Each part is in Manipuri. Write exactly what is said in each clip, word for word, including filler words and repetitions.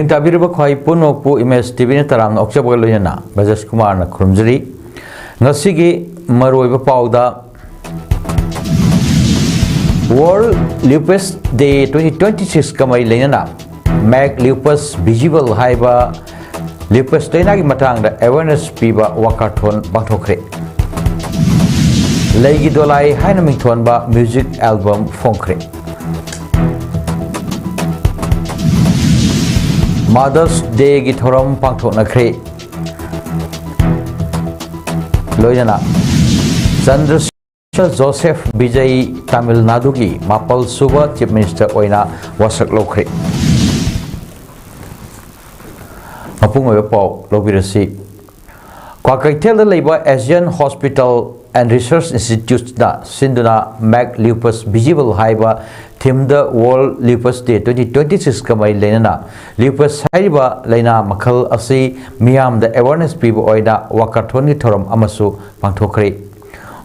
ꯇꯥꯕꯤꯔꯤꯕ ꯈ꯭ꯋꯥꯏ ꯄꯨꯝꯅꯃꯛꯄꯨ ꯏꯃꯦꯖ ꯇꯤꯚꯤꯅ ꯇꯔꯥꯝꯅ ꯑꯣꯛꯆꯕꯒ ꯂꯣꯏꯅꯅ ꯕ꯭ꯔꯖꯦꯁ ꯀꯨꯃꯥꯔꯅ ꯈꯨꯔꯨꯝꯖꯔꯤ꯫ ꯉꯁꯤꯒꯤ ꯃꯔꯨꯑꯣꯏꯕ ꯄꯥꯎꯗ, World Lupus Day twenty twenty-six ꯀ ꯃꯔꯤ ꯂꯩꯅꯅ Make Lupus Visible ꯍꯥꯏꯕ lupus ꯂꯥꯏꯅꯥꯒꯤ ꯃꯇꯥꯡꯗ awareness ꯄꯤꯕ walkathon ꯄꯥꯡꯊꯣꯛꯈ꯭ꯔꯦ꯫ ꯂꯩꯒꯤ ꯗꯣꯂꯥꯏ ꯍꯥꯏꯅ ꯃꯤꯡꯊꯣꯟꯕ music album ꯐꯣꯡꯈ꯭ꯔꯦ꯫ Mother's Day ꯒꯤ ꯊꯧꯔꯝ ꯄꯥꯡꯊꯣꯛꯅꯈ꯭ꯔꯦ꯫ ꯂꯣꯏꯅꯅ ꯆꯟꯗ꯭ꯔ ꯖꯣꯁꯦꯐ ꯕꯤꯖꯩ ꯇꯥꯃꯤꯜ ꯅꯥꯗꯨꯒꯤ ꯃꯥꯄꯜ ꯁꯨꯕ Chief Minister ꯑꯣꯏꯅ ꯋꯥꯁꯛ ꯂꯧꯈ꯭ꯔꯦ꯫ ꯃꯄꯨꯡ ꯑꯣꯏꯕ ꯄꯥꯎ ꯂꯧꯕꯤꯔꯁꯤ꯫ ꯀ꯭ꯋꯥꯀꯩꯊꯦꯜꯗ ꯂꯩꯕ Asian Hospital and Research Institute ꯅ ꯁꯤꯟꯗꯨꯅ Make Lupus Visible ꯍꯥꯏꯕ theme ꯗ World Lupus Day twenty twenty-six ꯀ ꯃꯔꯤ ꯂꯩꯅꯅ lupus ꯍꯥꯏꯔꯤꯕ ꯂꯥꯏꯅꯥ ꯃꯈꯜ ꯑꯁꯤ ꯃꯤꯌꯥꯝꯗ awareness ꯄꯤꯕ ꯑꯣꯏꯅ walkathon ꯒꯤ ꯊꯧꯔꯝ ꯑꯃꯁꯨ ꯄꯥꯡꯊꯣꯛꯈ꯭ꯔꯦ꯫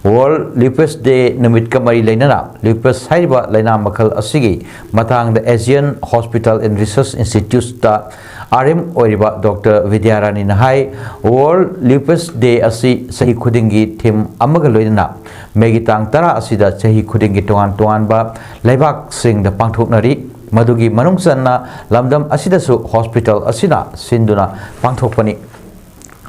World Lupus Day ꯅꯨꯃꯤꯠꯀ ꯃꯔꯤ ꯂꯩꯅꯅ lupus ꯍꯥꯏꯔꯤꯕ ꯂꯥꯏꯅꯥ ꯃꯈꯜ ꯑꯁꯤꯒꯤ ꯃꯇꯥꯡꯗ Asian Hospital and Research Institute ꯇ R M ꯑꯣꯏꯔꯤꯕ ꯗꯣꯛꯇꯔ ꯕꯤꯗ꯭ꯌꯥꯔꯥꯅꯤꯅ ꯍꯥꯏ, World Lupus Day ꯑꯁꯤ ꯆꯍꯤ ꯈꯨꯗꯤꯡꯒꯤ theme ꯑꯃꯒ ꯂꯣꯏꯅꯅ ꯃꯦꯒꯤ ꯇꯥꯡ ꯇꯔꯥ ꯑꯁꯤꯗ ꯆꯍꯤ ꯈꯨꯗꯤꯡꯒꯤ ꯇꯣꯉꯥꯟ ꯇꯣꯉꯥꯟꯕ ꯂꯩꯕꯥꯛꯁꯤꯡꯗ ꯄꯥꯡꯊꯣꯛꯅꯔꯤ꯫ ꯃꯗꯨꯒꯤ ꯃꯅꯨꯡ ꯆꯟꯅ ꯂꯝꯗꯝ ꯑꯁꯤꯗꯁꯨ hospital ꯑꯁꯤꯅ ꯁꯤꯟꯗꯨꯅ ꯄꯥꯡꯊꯣꯛꯄꯅꯤ꯫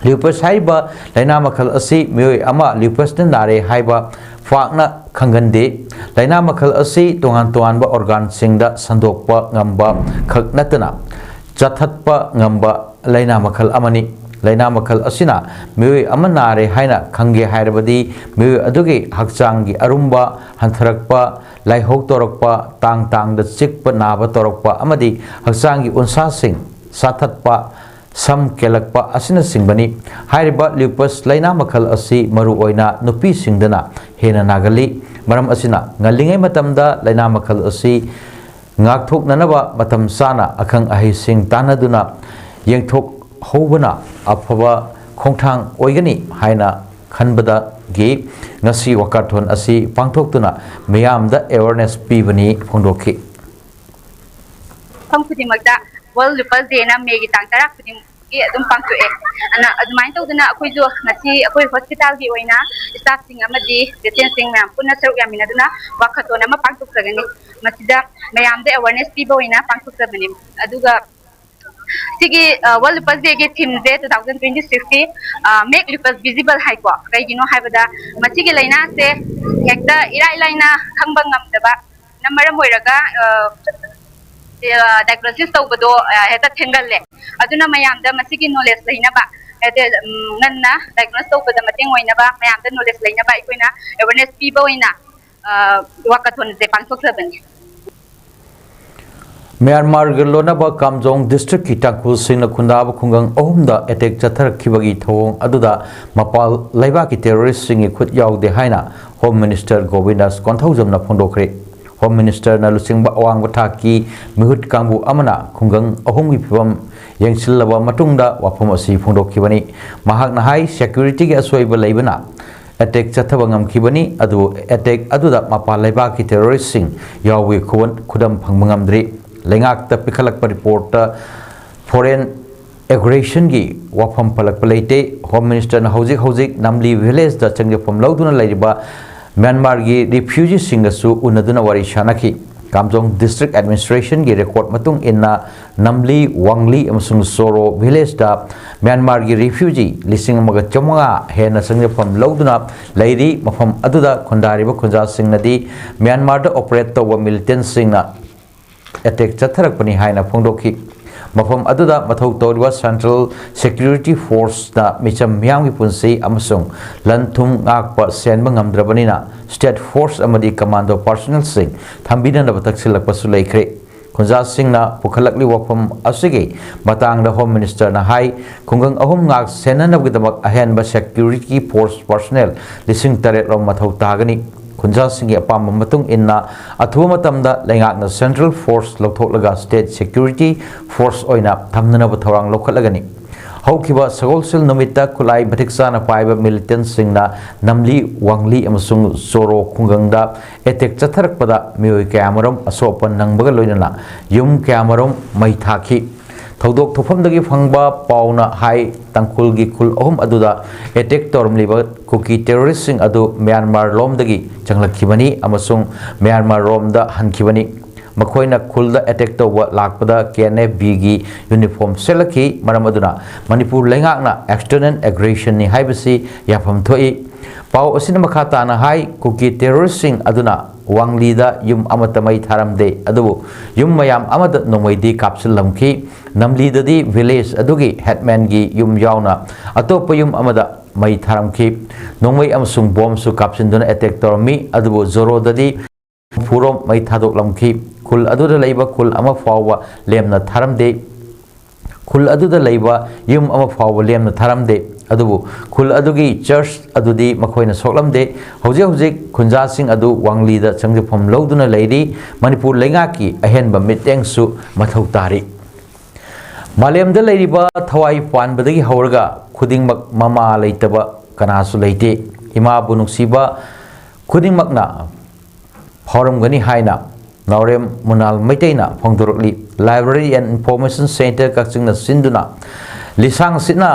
Lupus ꯍꯥꯏꯔꯤꯕ ꯂꯥꯏꯅꯥ ꯃꯈꯜ ꯑꯁꯤ ꯃꯤꯑꯣꯏ ꯑꯃ lupus ꯅ ꯅꯥꯔꯦ ꯍꯥꯏꯕ ꯄꯥꯛꯅ ꯈꯪꯒꯟꯗꯦ꯫ ꯂꯥꯏꯅꯥ ꯃꯈꯜ ꯑꯁꯤ ꯇꯣꯉꯥꯟ ꯇꯣꯉꯥꯟꯕ organ ꯁꯤꯡꯗ ꯁꯟꯗꯣꯛꯄ ꯉꯝꯕ ꯈꯛ ꯅꯠꯇꯅ ꯆꯥꯊꯠꯄ ꯉꯝꯕ ꯂꯥꯏꯅꯥ ꯃꯈꯜ ꯑꯃꯅꯤ꯫ ꯂꯥꯏꯅꯥ ꯃꯈꯜ ꯑꯁꯤꯅ ꯃꯤꯑꯣꯏ ꯑꯃ ꯅꯥꯔꯦ ꯍꯥꯏꯅ ꯈꯪꯒꯦ ꯍꯥꯏꯔꯕꯗꯤ ꯃꯤꯑꯣꯏ ꯑꯗꯨꯒꯤ ꯍꯛꯆꯥꯡꯒꯤ ꯑꯔꯨꯝꯕ ꯍꯟꯊꯔꯛꯄ, ꯂꯥꯏꯍꯧ ꯇꯧꯔꯛꯄ, ꯇꯥꯡ ꯇꯥꯡꯗ ꯆꯤꯛꯄ ꯅꯥꯕ ꯇꯧꯔꯛꯄ ꯑꯃꯗꯤ ꯍꯛꯆꯥꯡꯒꯤ ꯎꯟꯁꯥꯁꯤꯡ ꯆꯥꯊꯠꯄ, ꯁꯝ ꯀꯦꯜꯂꯛꯄ ꯑꯁꯤꯅꯆꯤꯡꯕꯅꯤ꯫ ꯍꯥꯏꯔꯤꯕ lupus ꯂꯥꯏꯅꯥ ꯃꯈꯜ ꯑꯁꯤ ꯃꯔꯨꯑꯣꯏꯅ ꯅꯨꯄꯤꯁꯤꯡꯗꯅ ꯍꯦꯟꯅ ꯅꯥꯒꯜꯂꯤ꯫ ꯃꯔꯝ ꯑꯁꯤꯅ ꯉꯜꯂꯤꯉꯩ ꯃꯇꯝꯗ ꯂꯥꯏꯅꯥ ꯃꯈꯜ ꯑꯁꯤ ꯉꯥꯛꯊꯣꯛꯅꯅꯕ ꯃꯇꯝ ꯆꯥꯅ ꯑꯈꯪ ꯑꯍꯩꯁꯤꯡ ꯇꯥꯟꯅꯗꯨꯅ ꯌꯦꯡꯊꯣꯛꯍꯧꯕꯅ ꯑꯐꯕ ꯈꯣꯡꯊꯥꯡ ꯑꯣꯏꯒꯅꯤ ꯍꯥꯏꯅ ꯈꯟꯕꯗꯒꯤ ꯉꯁꯤ walkathon ꯑꯁꯤ ꯄꯥꯡꯊꯣꯛꯇꯨꯅ ꯃꯤꯌꯥꯝꯗ awareness ꯄꯤꯕꯅꯤ ꯐꯣꯡꯗꯣꯛꯈꯤ꯫ ꯃꯐꯝ ꯈꯨꯗꯤꯡꯃꯛꯇ World Lupus Day ꯅ ꯃꯦꯒꯤ ꯇꯥꯡ ꯇꯔꯥ ꯈꯨꯗꯤꯡꯒꯤ ꯑꯗꯨꯝ ꯄꯥꯡꯊꯣꯛꯑꯦ꯫ ꯑꯗꯨꯅ ꯑꯗꯨꯃꯥꯏꯅ ꯇꯧꯗꯅ ꯑꯩꯈꯣꯏꯁꯨ ꯉꯁꯤ ꯑꯩꯈꯣꯏ ꯍꯣꯁꯄꯤꯇꯥꯜꯒꯤ ꯑꯣꯏꯅ staff ꯁꯤꯡ ꯑꯃꯗꯤ patients ꯁꯤꯡ ꯃꯌꯥꯝ ꯄꯨꯟꯅ ꯁꯔꯨꯛ ꯌꯥꯃꯤꯟꯅꯗꯨꯅ walkathon ꯑꯃ ꯄꯥꯡꯊꯣꯛꯆꯒꯅꯤ꯫ ꯃꯁꯤꯗ ꯃꯌꯥꯝꯗ awareness ꯄꯤꯕ ꯑꯣꯏꯅ ꯄꯥꯡꯊꯣꯛꯆꯕꯅꯤ꯫ ꯑꯗꯨꯒ ꯁꯤꯒꯤ World Lupus Day ꯒꯤ theme ꯁꯦ two thousand twenty six ꯀꯤ Make Lupus Visible ꯍꯥꯏꯀꯣ꯫ ꯀꯩꯒꯤꯅꯣ ꯍꯥꯏꯕꯗ ꯃꯁꯤꯒꯤ ꯂꯥꯏꯅꯥꯁꯦ ꯍꯦꯛꯇ ꯏꯔꯥꯏ ꯂꯥꯏꯅ ꯈꯪꯕ ꯉꯝꯗꯕ ꯅ ꯃꯔꯝ ꯑꯣꯏꯔꯒ diagnosis ꯇꯧꯕꯗꯣ ꯍꯦꯛꯇ ꯊꯦꯡꯒꯜꯂꯦ꯫ ꯑꯗꯨꯅ ꯃꯌꯥꯝꯗ ꯃꯁꯤꯒꯤ knowledge ꯂꯩꯅꯕ, ꯍꯥꯏꯗꯤ ꯉꯟꯅ diagnose ꯇꯧꯕꯗ ꯃꯇꯦꯡ ꯑꯣꯏꯅꯕ, ꯃꯌꯥꯝꯗ knowledge ꯂꯩꯅꯕ ꯑꯩꯈꯣꯏꯅ awareness ꯄꯤꯕ ꯑꯣꯏꯅ walkathon ꯁꯦ ꯄꯥꯡꯊꯣꯛꯆꯕꯅꯤ꯫ ꯃ꯭ꯌꯥꯟꯃꯥꯔꯒ ꯂꯣꯟꯅꯕ ꯀꯥꯝꯖꯣꯡ district ꯀꯤ ꯇꯥꯡꯈꯨꯜꯁꯤꯡꯅ ꯈꯨꯟꯗꯥꯕ ꯈꯨꯡꯒꯪ ꯑꯍꯨꯝꯗ attack ꯆꯠꯊꯔꯛꯈꯤꯕꯒꯤ ꯊꯧꯑꯣꯡ ꯑꯗꯨꯗ ꯃꯄꯥꯟ ꯂꯩꯕꯥꯛꯀꯤ terrorist ꯁꯤꯡꯒꯤ ꯈꯨꯠ ꯌꯥꯎꯗꯦ ꯍꯥꯏꯅ Home Minister ꯒꯣꯕꯤꯟꯗꯥꯁ ꯀꯣꯟꯊꯧꯖꯝꯅ ꯐꯣꯡꯗꯣꯛꯈ꯭ꯔꯦ꯫ Home Minister ꯅ ꯂꯨꯆꯤꯡꯕ ꯑꯋꯥꯡꯕ ꯊꯥꯛꯀꯤ ꯃꯤꯍꯨꯠ ꯀꯥꯡꯕꯨ ꯑꯃꯅ ꯈꯨꯡꯒꯪ ꯑꯍꯨꯝꯒꯤ ꯐꯤꯚꯝ ꯌꯦꯡꯁꯤꯜꯂꯕ ꯃꯇꯨꯡꯗ ꯋꯥꯐꯝ ꯑꯁꯤ ꯐꯣꯡꯗꯣꯛꯈꯤꯕꯅꯤ꯫ ꯃꯍꯥꯛꯅ ꯍꯥꯏ, security ꯒꯤ ꯑꯁꯣꯏꯕ ꯂꯩꯕꯅ attack ꯆꯠꯊꯕ ꯉꯝꯈꯤꯕꯅꯤ꯫ ꯑꯗꯨꯕꯨ attack ꯑꯗꯨꯗ ꯃꯄꯥꯟ ꯂꯩꯕꯥꯛꯀꯤ terrorist ꯁꯤꯡ ꯌꯥꯎꯕꯒꯤ ꯈꯨꯕꯟ-, ꯈꯨꯗꯝ ꯐꯪꯕ ꯉꯝꯗ꯭ꯔꯤ꯫ ꯂꯩꯉꯥꯛꯇ ꯄꯤꯈꯠꯂꯛꯄ report ꯇ foreign aggression ꯒꯤ ꯋꯥꯐꯝ ꯄꯜꯂꯛꯄ ꯂꯩꯇꯦ꯫ Home Minister ꯅ ꯍꯧꯖꯤꯛ ꯍꯧꯖꯤꯛ ꯅꯝꯂꯤ village ꯇ ꯆꯪꯖꯐꯝ ꯂꯧꯗꯨꯅ ꯂꯩꯔꯤꯕ ꯃ꯭ꯌꯥꯟꯃꯥꯔꯒꯤ refugee ꯁꯤꯡꯒꯁꯨ ꯎꯅꯗꯨꯅ ꯋꯥꯔꯤ ꯁꯥꯅꯈꯤ꯫ ꯀꯥꯝꯖꯣꯡ district administration ꯒꯤ record ꯃꯇꯨꯡ ꯏꯟꯅ, ꯅꯝꯂꯤ, ꯋꯥꯡꯂꯤ ꯑꯃꯁꯨꯡ ꯆꯣꯔꯣ village ꯇ ꯃ꯭ꯌꯥꯟꯃꯥꯔꯒꯤ refugee ꯂꯤꯁꯤꯡ ꯑꯃꯒ ꯆꯥꯃꯉꯥ ꯍꯦꯟꯅ ꯆꯪꯖꯐꯝ ꯂꯧꯗꯨꯅ ꯂꯩꯔꯤ꯫ ꯃꯐꯝ ꯑꯗꯨꯗ ꯈꯨꯟꯗꯥꯔꯤꯕ ꯈꯨꯟꯖꯥꯁꯤꯡꯅꯗꯤ ꯃ꯭ꯌꯥꯟꯃꯥꯔꯗ operate ꯇꯧꯕ militant ꯁꯤꯡꯅ attack ꯆꯠꯊꯔꯛꯄꯅꯤ ꯍꯥꯏꯅ ꯐꯣꯡꯗꯣꯛꯈꯤ꯫ ꯃꯐꯝ ꯑꯗꯨꯗ ꯃꯊꯧ ꯇꯧꯔꯤꯕ Central Security Force ꯅ ꯃꯤꯆꯝ ꯃꯤꯌꯥꯝꯒꯤ ꯄꯨꯟꯁꯤ ꯑꯃꯁꯨꯡ ꯂꯟ ꯊꯨꯝ ꯉꯥꯛꯄ ꯁꯦꯟꯕ ꯉꯝꯗ꯭ꯔꯕꯅꯤꯅ, state force ꯑꯃꯗꯤ commando personnel ꯁꯤꯡ ꯊꯝꯕꯤꯅꯅꯕ ꯇꯛꯁꯤꯜꯂꯛꯄꯁꯨ ꯂꯩꯈ꯭ꯔꯦ꯫ ꯈꯨꯟꯖꯥꯁꯤꯡꯅ ꯄꯨꯈꯠꯂꯛꯂꯤꯕ ꯋꯥꯐꯝ ꯑꯁꯤꯒꯤ ꯃꯇꯥꯡꯗ Home Minister ꯅ ꯍꯥꯏ, ꯈꯨꯡꯒꯪ ꯑꯍꯨꯝ ꯉꯥꯛ ꯁꯦꯟꯅꯅꯕꯒꯤꯗꯃꯛ ꯑꯍꯦꯟꯕ security force personnel ꯂꯤꯁꯤꯡ ꯇꯔꯦꯠ ꯔꯣꯝ ꯃꯊꯧ ꯇꯥꯒꯅꯤ꯫ ꯈꯨꯟꯖꯥꯁꯤꯡꯒꯤ ꯑꯄꯥꯝꯕ ꯃꯇꯨꯡ ꯏꯟꯅ ꯑꯊꯨꯕ ꯃꯇꯝꯗ ꯂꯩꯉꯥꯛꯅ central force ꯂꯧꯊꯣꯛꯂꯒ state security force ꯑꯣꯏꯅ ꯊꯝꯅꯅꯕ ꯊꯧꯔꯥꯡ ꯂꯧꯈꯠꯂꯒꯅꯤ꯫ ꯍꯧꯈꯤꯕ ꯁꯒꯣꯜꯁꯦꯜ ꯅꯨꯃꯤꯠꯇ ꯈꯨꯠꯂꯥꯏ ꯃꯇꯤꯛ ꯆꯥꯅ ꯄꯥꯏꯕ militant ꯁꯤꯡꯅ ꯅꯝꯂꯤ, ꯋꯥꯡꯂꯤ ꯑꯃꯁꯨꯡ ꯆꯣꯔꯣ ꯈꯨꯡꯒꯪꯗ attack ꯆꯠꯊꯔꯛꯄꯗ ꯃꯤꯑꯣꯏ ꯀꯌꯥꯃꯔꯨꯝ ꯑꯁꯣꯛ ꯑꯄꯟ ꯅꯪꯕꯒ ꯂꯣꯏꯅꯅ ꯌꯨꯝ ꯀꯌꯥꯃꯔꯨꯝ ꯃꯩ ꯊꯥꯈꯤ꯫ ꯊꯧꯗꯣꯛ ꯊꯣꯛꯐꯝꯗꯒꯤ ꯐꯪꯕ ꯄꯥꯎꯅ ꯍꯥꯏ, ꯇꯥꯡꯈꯨꯜꯒꯤ ꯈꯨꯜ ꯑꯍꯨꯝ ꯑꯗꯨꯗ ꯑꯦꯇꯦꯛ ꯇꯧꯔꯝꯂꯤꯕ ꯀꯨꯀꯤ ꯇꯦꯔꯣꯔꯤꯁꯁꯤꯡ ꯑꯗꯨ ꯃ꯭ꯌꯥꯟꯃꯥꯔ ꯂꯣꯝꯗꯒꯤ ꯆꯪꯂꯛꯈꯤꯕꯅꯤ ꯑꯃꯁꯨꯡ ꯃ꯭ꯌꯥꯟꯃꯥꯔ ꯔꯣꯝꯗ ꯍꯟꯈꯤꯕꯅꯤ꯫ ꯃꯈꯣꯏꯅ ꯈꯨꯜꯗ ꯑꯦꯇꯦꯛ ꯇꯧꯕ ꯂꯥꯛꯄꯗ ꯀꯦ ꯑꯦꯟ ꯑꯦꯐ ꯕꯤꯒꯤ ꯌꯨꯅꯤꯐꯣꯔꯝ ꯁꯦꯠꯂꯛꯈꯤ꯫ ꯃꯔꯝ ꯑꯗꯨꯅ ꯃꯅꯤꯄꯨꯔ ꯂꯩꯉꯥꯛꯅ ꯑꯦꯛꯁꯇꯔꯅꯦꯜ ꯑꯦꯒ꯭ꯔꯦꯁꯟꯅꯤ ꯍꯥꯏꯕꯁꯤ ꯌꯥꯐꯝ ꯊꯣꯛꯏ꯫ ꯄꯥꯎ ꯑꯁꯤꯅ ꯃꯈꯥ ꯇꯥꯅ ꯍꯥꯏ, ꯀꯨꯀꯤ ꯇꯦꯔꯣꯔꯤꯁꯁꯤꯡ ꯑꯗꯨꯅ ꯋꯥꯡꯂꯤꯗ ꯌꯨꯝ ꯑꯃꯠꯇ ꯃꯩ ꯊꯥꯔꯝꯗꯦ, ꯑꯗꯨꯕꯨ ꯌꯨꯝ ꯃꯌꯥꯝ ꯑꯃꯗ ꯅꯣꯡꯃꯩꯗꯤ ꯀꯥꯞꯁꯤꯜꯂꯝꯈꯤ꯫ ꯅꯝꯂꯤꯗꯗꯤ ꯚꯤꯂꯦꯖ ꯑꯗꯨꯒꯤ ꯍꯦꯠꯃꯦꯟꯒꯤ ꯌꯨꯝ ꯌꯥꯎꯅ ꯑꯇꯣꯞꯄ ꯌꯨꯝ ꯑꯃꯗ ꯃꯩ ꯊꯥꯔꯝꯈꯤ꯫ ꯅꯣꯡꯃꯩ ꯑꯃꯁꯨꯡ ꯕꯣꯝꯁꯨ ꯀꯥꯞꯁꯤꯟꯗꯨꯅ ꯑꯦꯇꯦꯛ ꯇꯧꯔꯝꯃꯤ, ꯑꯗꯨꯕꯨ ꯖꯣꯔꯣꯗꯗꯤ ꯐꯨꯔꯣꯝ ꯃꯩ ꯊꯥꯗꯣꯛꯂꯝꯈꯤ꯫ ꯈꯨꯜ ꯑꯗꯨꯗ ꯂꯩꯕ ꯈꯨꯜ ꯑꯃ ꯐꯥꯎꯕ ꯂꯦꯝꯅ ꯊꯥꯔꯝꯗꯦ꯫ ꯈꯨꯜ ꯑꯗꯨꯗ ꯂꯩꯕ ꯌꯨꯝ ꯑꯃ ꯐꯥꯎꯕ ꯂꯦꯝꯅ ꯊꯥꯔꯝꯗꯦ꯫ ꯑꯗꯨꯕꯨ ꯈꯨꯜ ꯑꯗꯨꯒꯤ ꯆꯔꯆ ꯑꯗꯨꯗꯤ ꯃꯈꯣꯏꯅ ꯁꯣꯛꯂꯝꯗꯦ꯫ ꯍꯧꯖꯤꯛ ꯍꯧꯖꯤꯛ ꯈꯨꯟꯖꯥꯁꯤꯡ ꯑꯗꯨ ꯋꯥꯡꯂꯤꯗ ꯆꯪꯖꯐꯝ ꯂꯧꯗꯨꯅ ꯂꯩꯔꯤ꯫ ꯃꯅꯤꯄꯨꯔ ꯂꯩꯉꯥꯛꯀꯤ ꯑꯍꯦꯟꯕ ꯃꯤꯠꯌꯦꯡꯁꯨ ꯃꯊꯧ ꯇꯥꯔꯤ꯫ ꯃꯥꯂꯦꯝꯗ ꯂꯩꯔꯤꯕ ꯊꯋꯥꯏ ꯄꯥꯟꯕꯗꯒꯤ ꯍꯧꯔꯒ ꯈꯨꯗꯤꯡꯃꯛ ꯃꯃꯥ ꯂꯩꯇꯕ ꯀꯅꯥꯁꯨ ꯂꯩꯇꯦ꯫ ꯏꯃꯥꯕꯨ ꯅꯨꯡꯁꯤꯕ ꯈꯨꯗꯤꯡꯃꯛꯅ ꯐꯥꯎꯔꯝꯒꯅꯤ ꯍꯥꯏꯅ ꯅꯥꯎꯔꯦꯝ ꯃꯨꯅꯥꯜ ꯃꯩꯇꯩꯅ ꯐꯣꯡꯗꯣꯔꯛꯂꯤ꯫ Library and Information Centre ꯀꯛꯆꯤꯡꯅ ꯁꯤꯟꯗꯨꯅ ꯂꯤꯁꯥꯡ ꯁꯤꯠꯅ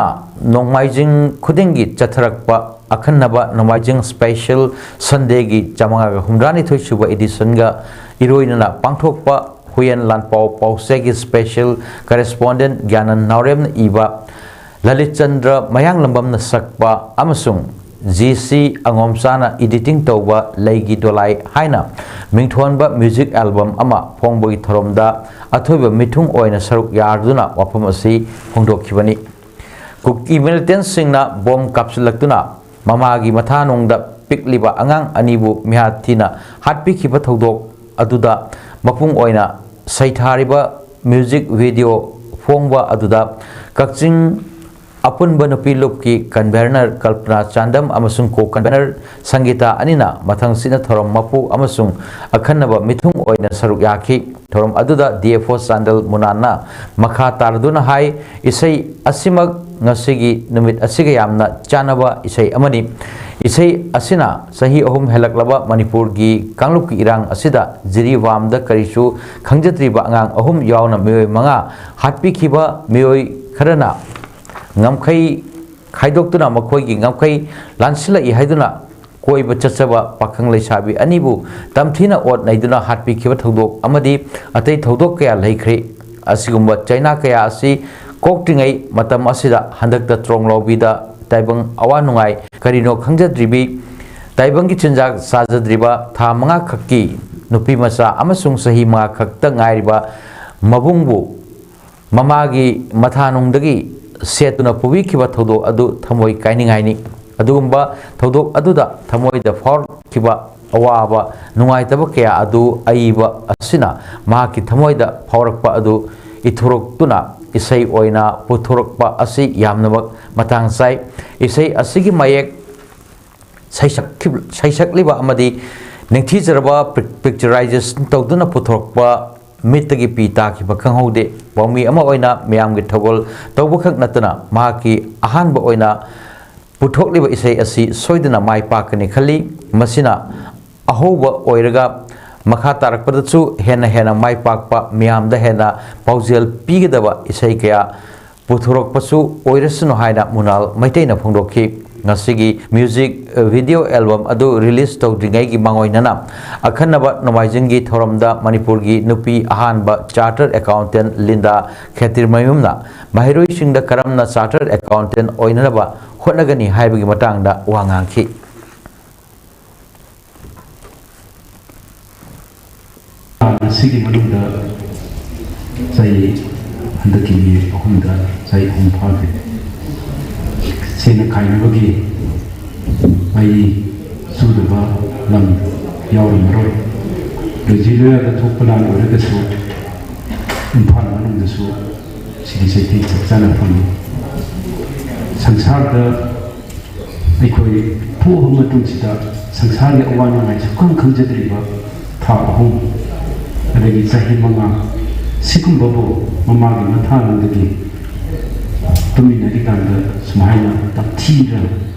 ꯅꯣꯡꯃꯥꯏꯖꯤꯡ ꯈꯨꯗꯤꯡꯒꯤ ꯆꯠꯊꯔꯛꯄ ꯑꯈꯟꯅꯕ ꯅꯣꯡꯃꯥꯏꯖꯤꯡ ꯁ꯭ꯄꯦꯁꯦꯜ ꯁꯟꯗꯦꯒꯤ ꯆꯥꯃꯉꯥꯒ ꯍꯨꯝꯗ꯭ꯔꯥꯅꯤꯊꯣꯏ ꯁꯨꯕ ꯏꯗꯤꯁꯟꯒ ꯏꯔꯣꯏꯅꯅ ꯄꯥꯡꯊꯣꯛꯄ ꯍꯨꯌꯦꯟ ꯂꯥꯟꯄꯥꯎ ꯄꯥꯎꯆꯦꯒꯤ ꯁ꯭ꯄꯦꯁꯦꯜ ꯀꯔꯦꯁꯄꯣꯟꯗꯦꯟ ꯒ꯭ꯌꯥꯅꯟ ꯅꯥꯎꯔꯦꯝꯅ ꯏꯕ, ꯂꯂꯤꯠ ꯆꯟꯗ꯭ꯔ ꯃꯌꯥꯡꯂꯝꯕꯝꯅ ꯁꯛꯄ ꯑꯃꯁꯨꯡ ꯖꯤ ꯁꯤ ꯑꯉꯣꯝꯆꯥꯅ ꯏꯗꯤꯇꯤꯡ ꯇꯧꯕ ꯂꯩꯒꯤ ꯗꯣꯂꯥꯏ ꯍꯥꯏꯅ ꯃꯤꯡꯊꯣꯟꯕ ꯃ꯭ꯌꯨꯖꯤꯛ ꯑꯦꯜꯕꯝ ꯑꯃ ꯐꯣꯡꯕꯒꯤ ꯊꯧꯔꯝꯗ ꯑꯊꯣꯏꯕ ꯃꯤꯊꯨꯡ ꯑꯣꯏꯅ ꯁꯔꯨꯛ ꯌꯥꯗꯨꯅ ꯋꯥꯐꯝ ꯑꯁꯤ ꯐꯣꯡꯗꯣꯛꯈꯤꯕꯅꯤ꯫ ꯀꯨꯀꯤ ꯃꯤꯂꯤꯇꯦꯟꯠꯁꯤꯡꯅ ꯕꯣꯝ ꯀꯥꯞꯁꯤꯜꯂꯛꯇꯨꯅ ꯃꯃꯥꯒꯤ ꯃꯊꯥꯅꯨꯡꯗ ꯄꯤꯛꯂꯤꯕ ꯑꯉꯥꯡ ꯑꯅꯤꯕꯨ ꯃꯤꯍꯥꯠ ꯊꯤꯅ ꯍꯥꯠꯄꯤꯈꯤꯕ ꯊꯧꯗꯣꯛ ꯑꯗꯨꯗ ꯃꯄꯨꯡ ꯑꯣꯏꯅ ꯁꯩꯊꯥꯔꯤꯕ ꯃ꯭ꯌꯨꯖꯤꯛ ꯚꯤꯗꯤꯑꯣ ꯐꯣꯡꯕ ꯑꯗꯨꯗ ꯀꯛꯆꯤꯡ ꯑꯄꯨꯟꯕ ꯅꯨꯄꯤ ꯂꯨꯞꯀꯤ ꯀꯟꯚꯦꯅꯔ ꯀꯜꯄꯅꯥ ꯆꯥꯟꯗꯝ ꯑꯃꯁꯨꯡ ꯀꯣ ꯀꯟꯚꯦꯅꯔ ꯁꯪꯒꯤꯇꯥ ꯑꯅꯤꯅ ꯃꯊꯪꯁꯤꯠꯅ ꯊꯧꯔꯝ ꯃꯄꯨ ꯑꯃꯁꯨꯡ ꯑꯈꯟꯅꯕ ꯃꯤꯊꯨꯡ ꯑꯣꯏꯅ ꯁꯔꯨꯛ ꯌꯥꯈꯤ꯫ ꯊꯧꯔꯝ ꯑꯗꯨꯗ ꯗꯤ ꯑꯦꯐ ꯑꯣ ꯆꯥꯟꯗꯜ ꯃꯨꯅꯥꯟꯅ ꯃꯈꯥ ꯇꯥꯔꯗꯨꯅ ꯍꯥꯏ, ꯏꯁꯩ ꯑꯁꯤꯃꯛ ꯉꯁꯤꯒꯤ ꯅꯨꯃꯤꯠ ꯑꯁꯤꯒ ꯌꯥꯝꯅ ꯆꯥꯟꯅꯕ ꯏꯁꯩ ꯑꯃꯅꯤ꯫ ꯏꯁꯩ ꯑꯁꯤꯅ ꯆꯍꯤ ꯑꯍꯨꯝ ꯍꯦꯜꯂꯛꯂꯕ ꯃꯅꯤꯄꯨꯔꯒꯤ ꯀꯥꯡꯂꯨꯞꯀꯤ ꯏꯔꯥꯡ ꯑꯁꯤꯗ ꯖꯤꯔꯤꯕꯥꯝꯗ ꯀꯔꯤꯁꯨ ꯈꯪꯖꯗ꯭ꯔꯤꯕ ꯑꯉꯥꯡ ꯑꯍꯨꯝ ꯌꯥꯎꯅ ꯃꯤꯑꯣꯏ ꯃꯉꯥ ꯍꯥꯠꯄꯤꯈꯤꯕ ꯃꯤꯑꯣꯏ ꯈꯔꯅ ꯉꯝꯈꯩ ꯈꯥꯏꯗꯣꯛꯇꯨꯅ ꯃꯈꯣꯏꯒꯤ ꯉꯝꯈꯩ ꯂꯥꯟꯁꯤꯜꯂꯛꯏ ꯍꯥꯏꯗꯨꯅ ꯀꯣꯏꯕ ꯆꯠꯆꯕ ꯄꯥꯈꯪ ꯂꯩꯁꯥꯕꯤ ꯑꯅꯤꯕꯨ ꯇꯝꯊꯤꯅ ꯑꯣꯠ ꯅꯩꯗꯨꯅ ꯍꯥꯠꯄꯤꯈꯤꯕ ꯊꯧꯗꯣꯛ ꯑꯃꯗꯤ ꯑꯇꯩ ꯊꯧꯗꯣꯛ ꯀꯌꯥ ꯂꯩꯈ꯭ꯔꯦ꯫ ꯑꯁꯤꯒꯨꯝꯕ ꯆꯩꯅꯥ ꯀꯌꯥ ꯑꯁꯤ ꯀꯣꯛꯇ꯭ꯔꯤꯉꯩ ꯃꯇꯝ ꯑꯁꯤꯗ ꯍꯟꯗꯛꯇ ꯇ꯭ꯔꯣꯡꯂꯥꯎꯕꯤꯗ ꯇꯥꯏꯕꯪ ꯑꯋꯥ ꯅꯨꯡꯉꯥꯏ ꯀꯔꯤꯅꯣ ꯈꯪꯖꯗ꯭ꯔꯤꯕꯤ, ꯇꯥꯏꯕꯪꯒꯤ ꯆꯤꯟꯖꯥꯛ ꯆꯥꯖꯗ꯭ꯔꯤꯕ ꯊꯥ ꯃꯉꯥ ꯈꯛꯀꯤ ꯅꯨꯄꯤ ꯃꯆꯥ ꯑꯃꯁꯨꯡ ꯆꯍꯤ ꯃꯉꯥ ꯈꯛꯇ ꯉꯥꯏꯔꯤꯕ ꯃꯕꯨꯡꯕꯨ ꯃꯃꯥꯒꯤ ꯃꯊꯥꯅꯨꯡꯗꯒꯤ ꯁꯦꯠꯇꯨꯅ ꯄꯨꯕꯤꯈꯤꯕ ꯊꯧꯗꯣꯛ ꯑꯗꯨ ꯊꯃꯣꯏ ꯀꯥꯏꯅꯤꯡꯉꯥꯏꯅꯤ꯫ ꯑꯗꯨꯒꯨꯝꯕ ꯊꯧꯗꯣꯛ ꯑꯗꯨꯗ ꯊꯃꯣꯏꯗ ꯐꯥꯎꯔꯛꯈꯤꯕ ꯑꯋꯥꯕ, ꯅꯨꯡꯉꯥꯏꯇꯕ ꯀꯌꯥ ꯑꯗꯨ ꯑꯏꯕ ꯑꯁꯤꯅ ꯃꯍꯥꯛꯀꯤ ꯊꯃꯣꯏꯗ ꯐꯥꯎꯔꯛꯄ ꯑꯗꯨ ꯏꯊꯣꯔꯛꯇꯨꯅ ꯏꯁꯩ ꯑꯣꯏꯅ ꯄꯨꯊꯣꯔꯛꯄ ꯑꯁꯤ ꯌꯥꯝꯅꯃꯛ ꯃꯇꯥꯡ ꯆꯥꯏ꯫ ꯏꯁꯩ ꯑꯁꯤꯒꯤ ꯃꯌꯦꯛ ꯁꯩꯁꯛꯈꯤꯕ-, ꯁꯩꯁꯛꯂꯤꯕ ꯑꯃꯗꯤ ꯅꯤꯡꯊꯤꯖꯔꯕ ꯄꯤꯛ-, ꯄꯤꯛꯆꯔꯥꯏꯖꯦꯁꯟ ꯇꯧꯗꯨꯅ ꯄꯨꯊꯣꯔꯛꯄ ꯃꯤꯠꯇꯒꯤ ꯄꯤ ꯇꯥꯈꯤꯕ ꯈꯪꯍꯧꯗꯦ꯫ ꯄꯥꯎꯃꯤ ꯑꯃ ꯑꯣꯏꯅ ꯃꯤꯌꯥꯝꯒꯤ ꯊꯧꯒꯜ ꯇꯧꯕꯈꯛ ꯅꯠꯇꯅ ꯃꯍꯥꯛꯀꯤ ꯑꯍꯥꯟꯕ ꯑꯣꯏꯅ ꯄꯨꯊꯣꯛꯂꯤꯕ ꯏꯁꯩ ꯑꯁꯤ ꯁꯣꯏꯗꯅ ꯃꯥꯏ ꯄꯥꯛꯀꯅꯤ ꯈꯜꯂꯤ꯫ ꯃꯁꯤꯅ ꯑꯍꯧꯕ ꯑꯣꯏꯔꯒ ꯃꯈꯥ ꯇꯥꯔꯛꯄꯗꯁꯨ ꯍꯦꯟꯅ ꯍꯦꯟꯅ ꯃꯥꯏ ꯄꯥꯛꯄ, ꯃꯤꯌꯥꯝꯗ ꯍꯦꯟꯅ ꯄꯥꯎꯖꯦꯜ ꯄꯤꯒꯗꯕ ꯏꯁꯩ ꯀꯌꯥ ꯄꯨꯊꯣꯔꯛꯄꯁꯨ ꯑꯣꯏꯔꯁꯅꯨ ꯍꯥꯏꯅ ꯃꯨꯅꯥꯜ ꯃꯩꯇꯩꯅ ꯐꯣꯡꯗꯣꯛꯈꯤ꯫ ꯉꯁꯤꯒꯤ ꯃ꯭ꯌꯨꯖꯤꯛ ꯚꯤꯗꯤꯑꯣ ꯑꯦꯜꯕꯝ ꯑꯗꯨ ꯔꯤꯂꯤꯖ ꯇꯧꯗ꯭ꯔꯤꯉꯩꯒꯤ ꯃꯥꯡꯑꯣꯏꯅꯅ ꯑꯈꯟꯅꯕ ꯅꯣꯡꯃꯥꯏꯖꯤꯡꯒꯤ ꯊꯧꯔꯝꯗ ꯃꯅꯤꯄꯨꯔꯒꯤ ꯅꯨꯄꯤ ꯑꯍꯥꯟꯕ ꯆꯥꯔꯇꯔ ꯑꯦꯀꯥꯎꯟꯇꯦꯟ ꯂꯤꯟꯗꯥ ꯈꯦꯇ꯭ꯔꯤꯃꯌꯨꯝꯅ ꯃꯍꯩꯔꯣꯏꯁꯤꯡꯗ ꯀꯔꯝꯅ ꯆꯥꯔꯇꯔ ꯑꯦꯀꯥꯎꯟꯇꯦꯟ ꯑꯣꯏꯅꯅꯕ ꯍꯣꯠꯅꯒꯅꯤ ꯍꯥꯏꯕꯒꯤ ꯃꯇꯥꯡꯗ ꯋꯥ ꯉꯥꯡꯈꯤ꯫ ꯑꯁꯤꯒꯤ ꯃꯅꯨꯡꯗ ꯆꯍꯤ ꯍꯟꯗꯛꯀꯤ ꯃꯦ ꯑꯍꯨꯝꯗ ꯆꯍꯤ ꯑꯍꯨꯝ ꯐꯥꯈ꯭ꯔꯦ꯫ ꯁꯦꯟꯅ ꯈꯥꯏꯅꯕꯒꯤ ꯃꯩ ꯆꯨꯗꯕ ꯂꯝ ꯌꯥꯎꯔꯝꯃꯔꯣꯏ꯫ ꯂꯣꯏꯖꯤ ꯂꯣꯌꯥꯗ ꯊꯣꯛꯄ ꯂꯥꯟ ꯑꯣꯏꯔꯒꯁꯨ ꯏꯝꯐꯥꯜ ꯃꯅꯨꯡꯗꯁꯨ ꯁꯤꯒꯤ ꯆꯩꯊꯦꯡ ꯆꯞ ꯆꯥꯅ ꯐꯪꯏ꯫ ꯁꯪꯁꯥꯔꯗ ꯑꯩꯈꯣꯏ ꯄꯣꯛꯑꯕ ꯃꯇꯨꯡꯁꯤꯗ ꯁꯪꯁꯥꯔꯒꯤ ꯑꯋꯥ ꯅꯨꯡꯉꯥꯏ ꯁꯨꯛꯈꯪ ꯈꯪꯖꯗ꯭ꯔꯤꯕ ꯊꯥ ꯑꯍꯨꯝ, ꯑꯗꯒꯤ ꯆꯍꯤ ꯃꯉꯥ, ꯁꯤꯒꯨꯝꯕꯕꯨ ꯃꯃꯥꯒꯤ ꯃꯊꯥꯅꯨꯡꯗꯒꯤ ꯇꯨꯃꯤꯟꯅꯔꯤꯀꯥꯟꯗ ꯁꯨꯃꯥꯏꯅ ꯇꯝꯊꯤꯅ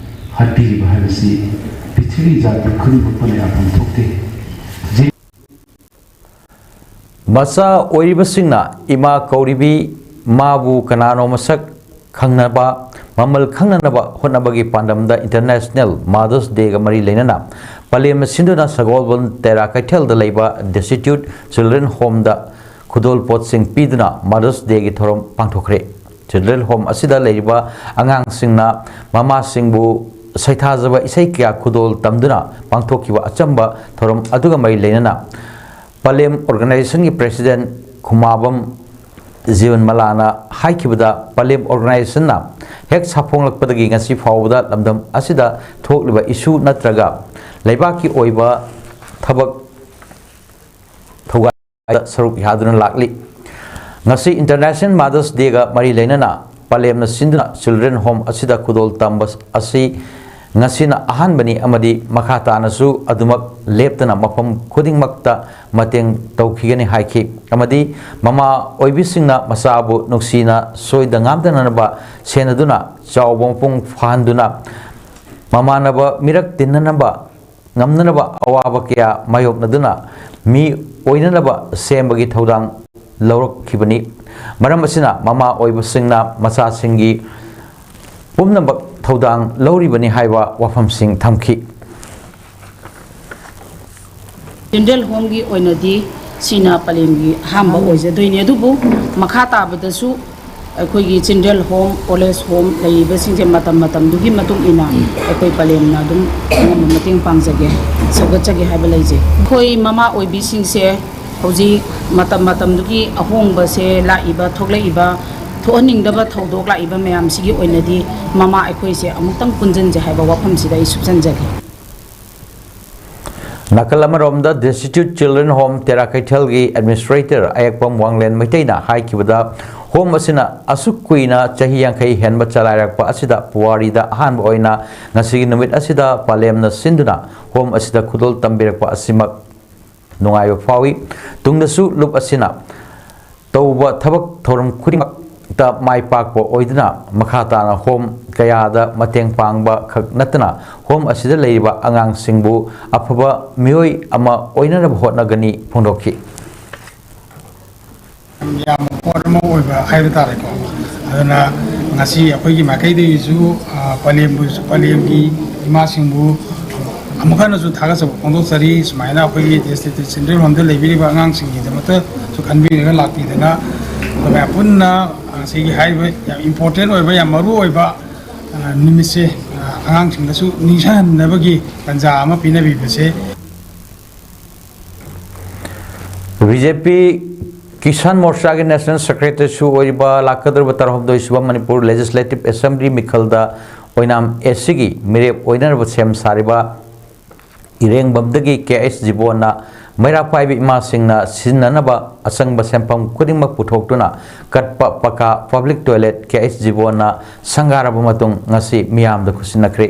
ꯍꯥꯠꯄꯤꯔꯤꯕ ꯍꯥꯏꯕꯁꯤ ꯄ꯭ꯔꯤꯊꯤꯕꯤ ꯖꯥꯇꯤ ꯈꯨꯗꯤꯡꯃꯛꯄꯨꯅ ꯌꯥꯐꯝ ꯊꯣꯛꯇꯦ꯫ ꯃꯆꯥ ꯑꯣꯏꯔꯤꯕꯁꯤꯡꯅ ꯏꯃꯥ ꯀꯧꯔꯤꯕꯤ ꯃꯥꯕꯨ ꯀꯅꯥꯅꯣ ꯃꯁꯛ ꯈꯪꯅꯕ, ꯃꯃꯜ ꯈꯪꯅꯅꯕ ꯍꯣꯠꯅꯕꯒꯤ ꯄꯥꯟꯗꯝꯗ International Mother's Dayꯒ ꯃꯔꯤ ꯂꯩꯅꯅ ꯄꯂꯦꯝꯅ ꯁꯤꯟꯗꯨꯅ ꯁꯒꯣꯜꯕꯟ ꯇꯦꯔꯥ ꯀꯩꯊꯦꯜꯗ ꯂꯩꯕ Destitute Children Homeꯗ ꯈꯨꯗꯣꯜꯄꯣꯠꯁꯤꯡ ꯄꯤꯗꯨꯅ Mother's Dayꯒꯤ ꯊꯧꯔꯝ ꯄꯥꯡꯊꯣꯛꯈ꯭ꯔꯦ꯫ Children Home ꯑꯁꯤꯗ ꯂꯩꯔꯤꯕ ꯑꯉꯥꯡꯁꯤꯡꯅ ꯃꯃꯥꯁꯤꯡꯕꯨ ꯁꯩꯊꯥꯖꯕ ꯏꯁꯩ ꯀꯌꯥ ꯈꯨꯗꯣꯜ ꯇꯝꯗꯨꯅ ꯄꯥꯡꯊꯣꯛꯈꯤꯕ ꯑꯆꯝꯕ ꯊꯧꯔꯝ ꯑꯗꯨꯒ ꯃꯔꯤ ꯂꯩꯅꯅ ꯄꯂꯦꯝ Organizationꯒꯤ President ꯈꯨꯃꯥꯕꯝ ꯖꯤꯕꯟꯃꯂꯥꯅ ꯍꯥꯏꯈꯤꯕꯗ, ꯄꯂꯦꯝ Organizationꯅ ꯍꯦꯛ ꯁꯥꯐꯣꯡꯂꯛꯄꯗꯒꯤ ꯉꯁꯤ ꯐꯥꯎꯕꯗ ꯂꯝꯗꯝ ꯑꯁꯤꯗ ꯊꯣꯛꯂꯤꯕ issue ꯅꯠꯇ꯭ꯔꯒ ꯂꯩꯕꯥꯛꯀꯤ ꯑꯣꯏꯕ ꯊꯕꯛ ꯊꯧꯒꯥꯏꯗ ꯁꯔꯨꯛ ꯌꯥꯗꯨꯅ ꯂꯥꯛꯂꯤ꯫ ꯉꯁꯤ International Mother's Dayꯒ ꯃꯔꯤ ꯂꯩꯅꯅ ꯄꯂꯦꯝꯅ ꯁꯤꯟꯗꯨꯅ Children Home ꯑꯁꯤꯗ ꯈꯨꯗꯣꯜ ꯇꯝꯕ ꯑꯁꯤ ꯉꯁꯤꯅ ꯑꯍꯥꯟꯕꯅꯤ ꯑꯃꯗꯤ ꯃꯈꯥ ꯇꯥꯅꯁꯨ ꯑꯗꯨꯃꯛ ꯂꯦꯞꯇꯅ ꯃꯐꯝ ꯈꯨꯗꯤꯡꯃꯛꯇ ꯃꯇꯦꯡ ꯇꯧꯈꯤꯒꯅꯤ ꯍꯥꯏꯈꯤ꯫ ꯑꯃꯗꯤ ꯃꯃꯥ ꯑꯣꯏꯕꯤꯁꯤꯡꯅ ꯃꯆꯥꯕꯨ ꯅꯨꯡꯁꯤꯅ ꯁꯣꯏꯗ ꯉꯥꯝꯗꯅꯅꯕ ꯁꯦꯟꯅꯗꯨꯅ ꯆꯥꯎꯕ ꯃꯄꯨꯡ ꯐꯥꯍꯟꯗꯨꯅ ꯃꯃꯥꯟꯅꯕ ꯃꯤꯔꯛ ꯇꯤꯟꯅꯅꯕ ꯉꯝꯅꯅꯕ ꯑꯋꯥꯕ ꯀꯌꯥ ꯃꯥꯌꯣꯛꯅꯗꯨꯅ ꯃꯤ ꯑꯣꯏꯅꯅꯕ ꯁꯦꯝꯕꯒꯤ ꯊꯧꯗꯥꯡ ꯂꯧꯔꯛꯈꯤꯕꯅꯤ꯫ ꯃꯔꯝ ꯑꯁꯤꯅ ꯃꯃꯥ ꯑꯣꯏꯕꯁꯤꯡꯅ ꯃꯆꯥꯁꯤꯡꯒꯤ ꯄꯨꯝꯅꯃꯛ ꯊꯧꯗꯥꯡ ꯂꯧꯔꯤꯕꯅꯤ ꯍꯥꯏꯕ ꯋꯥꯐꯝꯁꯤꯡ ꯊꯝꯈꯤ꯫ Children Homeꯒꯤ ꯑꯣꯏꯅꯗꯤ ꯁꯤꯅ ꯄꯂꯦꯝꯒꯤ ꯑꯍꯥꯟꯕ ꯑꯣꯏꯖꯗꯣꯏꯅꯤ, ꯑꯗꯨꯕꯨ ꯃꯈꯥ ꯇꯥꯕꯗꯁꯨ ꯑꯩꯈꯣꯏꯒꯤ Children Home, Old Age Home ꯂꯩꯔꯤꯕꯁꯤꯡꯁꯦ ꯃꯇꯝ ꯃꯇꯝꯗꯨꯒꯤ ꯃꯇꯨꯡ ꯏꯟꯅ ꯑꯩꯈꯣꯏ ꯄꯂꯦꯝꯅ ꯑꯗꯨꯝ ꯑꯉꯝꯕ ꯃꯇꯦꯡ ꯄꯥꯡꯖꯒꯦ, ꯁꯧꯒꯠꯆꯒꯦ ꯍꯥꯏꯕ ꯂꯩꯖꯩ꯫ ꯑꯩꯈꯣꯏ ꯃꯃꯥ ꯑꯣꯏꯕꯤꯁꯤꯡꯁꯦ ꯍꯧꯖꯤꯛ ꯃꯇꯝ ꯃꯇꯝꯗꯨꯒꯤ ꯑꯍꯣꯡꯕꯁꯦ ꯂꯥꯛꯏꯕ, ꯊꯣꯛꯂꯛꯏꯕ, ꯊꯣꯛꯍꯟꯅꯤꯡꯗꯕ ꯊꯧꯗꯣꯛ ꯂꯥꯛꯏꯕ ꯃꯌꯥꯝꯁꯤꯒꯤ ꯑꯣꯏꯅꯗꯤ ꯃꯃꯥ ꯑꯩꯈꯣꯏꯁꯦ ꯑꯃꯨꯛꯇꯪ ꯄꯨꯟꯁꯤꯟꯁꯦ ꯍꯥꯏꯕ ꯋꯥꯐꯝꯁꯤꯗ ꯑꯩ ꯁꯨꯞꯆꯟꯖꯒꯦ꯫ ꯅꯥꯀꯜ ꯑꯃꯔꯣꯝꯗ Destitute Children Home ꯇꯦꯔꯥ ꯀꯩꯊꯦꯜꯒꯤ Administrator ꯑꯌꯦꯛꯄꯝ ꯋꯥꯡꯂꯦꯟ ꯃꯩꯇꯩꯅ ꯍꯥꯏꯈꯤꯕꯗ, home ꯑꯁꯤꯅ ꯑꯁꯨꯛ ꯀꯨꯏꯅ ꯆꯍꯤ ꯌꯥꯡꯈꯩ ꯍꯦꯟꯕ ꯆꯂꯥꯏꯔꯛꯄ ꯑꯁꯤꯗ ꯄꯨꯋꯥꯔꯤꯗ ꯑꯍꯥꯟꯕ ꯑꯣꯏꯅ ꯉꯁꯤꯒꯤ ꯅꯨꯃꯤꯠ ꯑꯁꯤꯗ ꯄꯂꯦꯝꯅ ꯁꯤꯟꯗꯨꯅ home ꯑꯁꯤꯗ ꯈꯨꯗꯣꯜ ꯇꯝꯕꯤꯔꯛꯄ ꯑꯁꯤꯃꯛ ꯅꯨꯡꯉꯥꯏꯕ ꯐꯥꯎꯏ꯫ ꯇꯨꯡꯗꯁꯨ ꯂꯨꯞ ꯑꯁꯤꯅ ꯇꯧꯕ ꯊꯕꯛ ꯊꯧꯔꯝ ꯈꯨꯗꯤꯡꯃꯛꯇ ꯃꯥꯏ ꯄꯥꯛꯄ ꯑꯣꯏꯗꯨꯅ ꯃꯈꯥ ꯇꯥꯅ home ꯀꯌꯥꯗ ꯃꯇꯦꯡ ꯄꯥꯡꯕ ꯈꯛ ꯅꯠꯇꯅ ꯍꯣꯝ ꯑꯁꯤꯗ ꯂꯩꯔꯤꯕ ꯑꯉꯥꯡꯁꯤꯡꯕꯨ ꯑꯐꯕ ꯃꯤꯑꯣꯏ ꯑꯃ ꯑꯣꯏꯅꯅꯕ ꯍꯣꯠꯅꯒꯅꯤ ꯐꯣꯡꯗꯣꯛꯈꯤ꯫ ꯌꯥꯝꯕ ꯄꯣꯠ ꯑꯃ ꯑꯣꯏꯕ ꯍꯥꯏꯕ ꯇꯥꯔꯦꯀꯣ꯫ ꯑꯗꯨꯅ ꯉꯁꯤ ꯑꯩꯈꯣꯏꯒꯤ ꯃꯥꯏꯀꯩꯗꯒꯤꯁꯨ ꯄꯂꯦꯝꯕꯨꯁꯨ, ꯄꯂꯦꯝꯒꯤ ꯏꯃꯥꯁꯤꯡꯕꯨ ꯑꯃꯨꯛ ꯍꯟꯅꯁꯨ ꯊꯥꯒꯠꯆꯕ ꯐꯣꯡꯗꯣꯛꯆꯔꯤ꯫ ꯁꯨꯃꯥꯏꯅ ꯑꯩꯈꯣꯏꯒꯤ ꯗꯤꯁꯇ꯭ꯔꯤꯛ ꯆꯤꯜꯗ꯭ꯔꯦꯟ ꯍꯣꯝꯗ ꯂꯩꯕꯤꯔꯤꯕ ꯑꯉꯥꯡꯁꯤꯡꯒꯤꯗꯃꯛꯇꯁꯨ ꯈꯟꯕꯤꯔꯒ ꯂꯥꯛꯄꯤꯗꯅ ꯑꯩꯈꯣꯏ ꯃꯌꯥꯝ ꯄꯨꯟꯅ ꯉꯁꯤꯒꯤ ꯍꯥꯏꯔꯤꯕ ꯌꯥꯝ ꯏꯝꯄꯣꯔꯇꯦꯟ ꯑꯣꯏꯕ, ꯌꯥꯝ ꯃꯔꯨ ꯑꯣꯏꯕ ꯅꯨꯃꯤꯠꯁꯦ ꯑꯉꯥꯡꯁꯤꯡꯗꯁꯨ ꯅꯤꯡꯁꯤꯡꯍꯟꯅꯕꯒꯤ ꯇꯥꯟꯖꯥ ꯑꯃ ꯄꯤꯅꯕꯤꯕꯁꯦ꯫ ꯕꯤ ꯖꯦ ꯄꯤ ꯀꯤꯁꯥꯟ ꯃꯣꯔꯆꯥꯒꯤ ꯅꯦꯁꯅꯦꯜ ꯁꯦꯀ꯭ꯔꯦꯇꯔꯤꯁꯨ ꯑꯣꯏꯔꯤꯕ ꯂꯥꯛꯀꯗꯧꯔꯤꯕ ꯇꯔꯥꯍꯨꯝꯗꯣꯏ ꯁꯨꯕ ꯃꯅꯤꯄꯨꯔ ꯂꯦꯖꯤꯁꯂꯦꯇꯤꯚ ꯑꯦꯁꯦꯝꯕ꯭ꯂꯤ ꯃꯤꯈꯜꯗ ꯑꯣꯏꯅꯥꯝ ꯑꯦꯁ ꯁꯤꯒꯤ ꯃꯤꯔꯦꯞ ꯑꯣꯏꯅꯅꯕ ꯁꯦꯝ ꯁꯥꯔꯤꯕ ꯏꯔꯦꯡꯕꯝꯗꯒꯤ ꯀꯦ ꯑꯩꯆ ꯖꯤꯕꯣꯟꯅ ꯃꯩꯔꯥ ꯄꯥꯏꯕꯤ ꯏꯃꯥꯁꯤꯡꯅ ꯁꯤꯖꯤꯟꯅꯅꯕ ꯑꯆꯪꯕ ꯁꯦꯟꯐꯝ ꯈꯨꯗꯤꯡꯃꯛ ꯄꯨꯊꯣꯛꯇꯨꯅ ꯀꯠꯄ ꯄꯀꯥ ꯄꯕ꯭ꯂꯤꯛ ꯇꯣꯏꯂꯦꯠ ꯀꯦ ꯑꯩꯆ ꯖꯤꯕꯣꯟꯅ ꯁꯪꯒꯥꯔꯕ ꯃꯇꯨꯡ ꯉꯁꯤ ꯃꯤꯌꯥꯝꯗ ꯈꯨꯠꯁꯤꯟꯅꯈ꯭ꯔꯦ꯫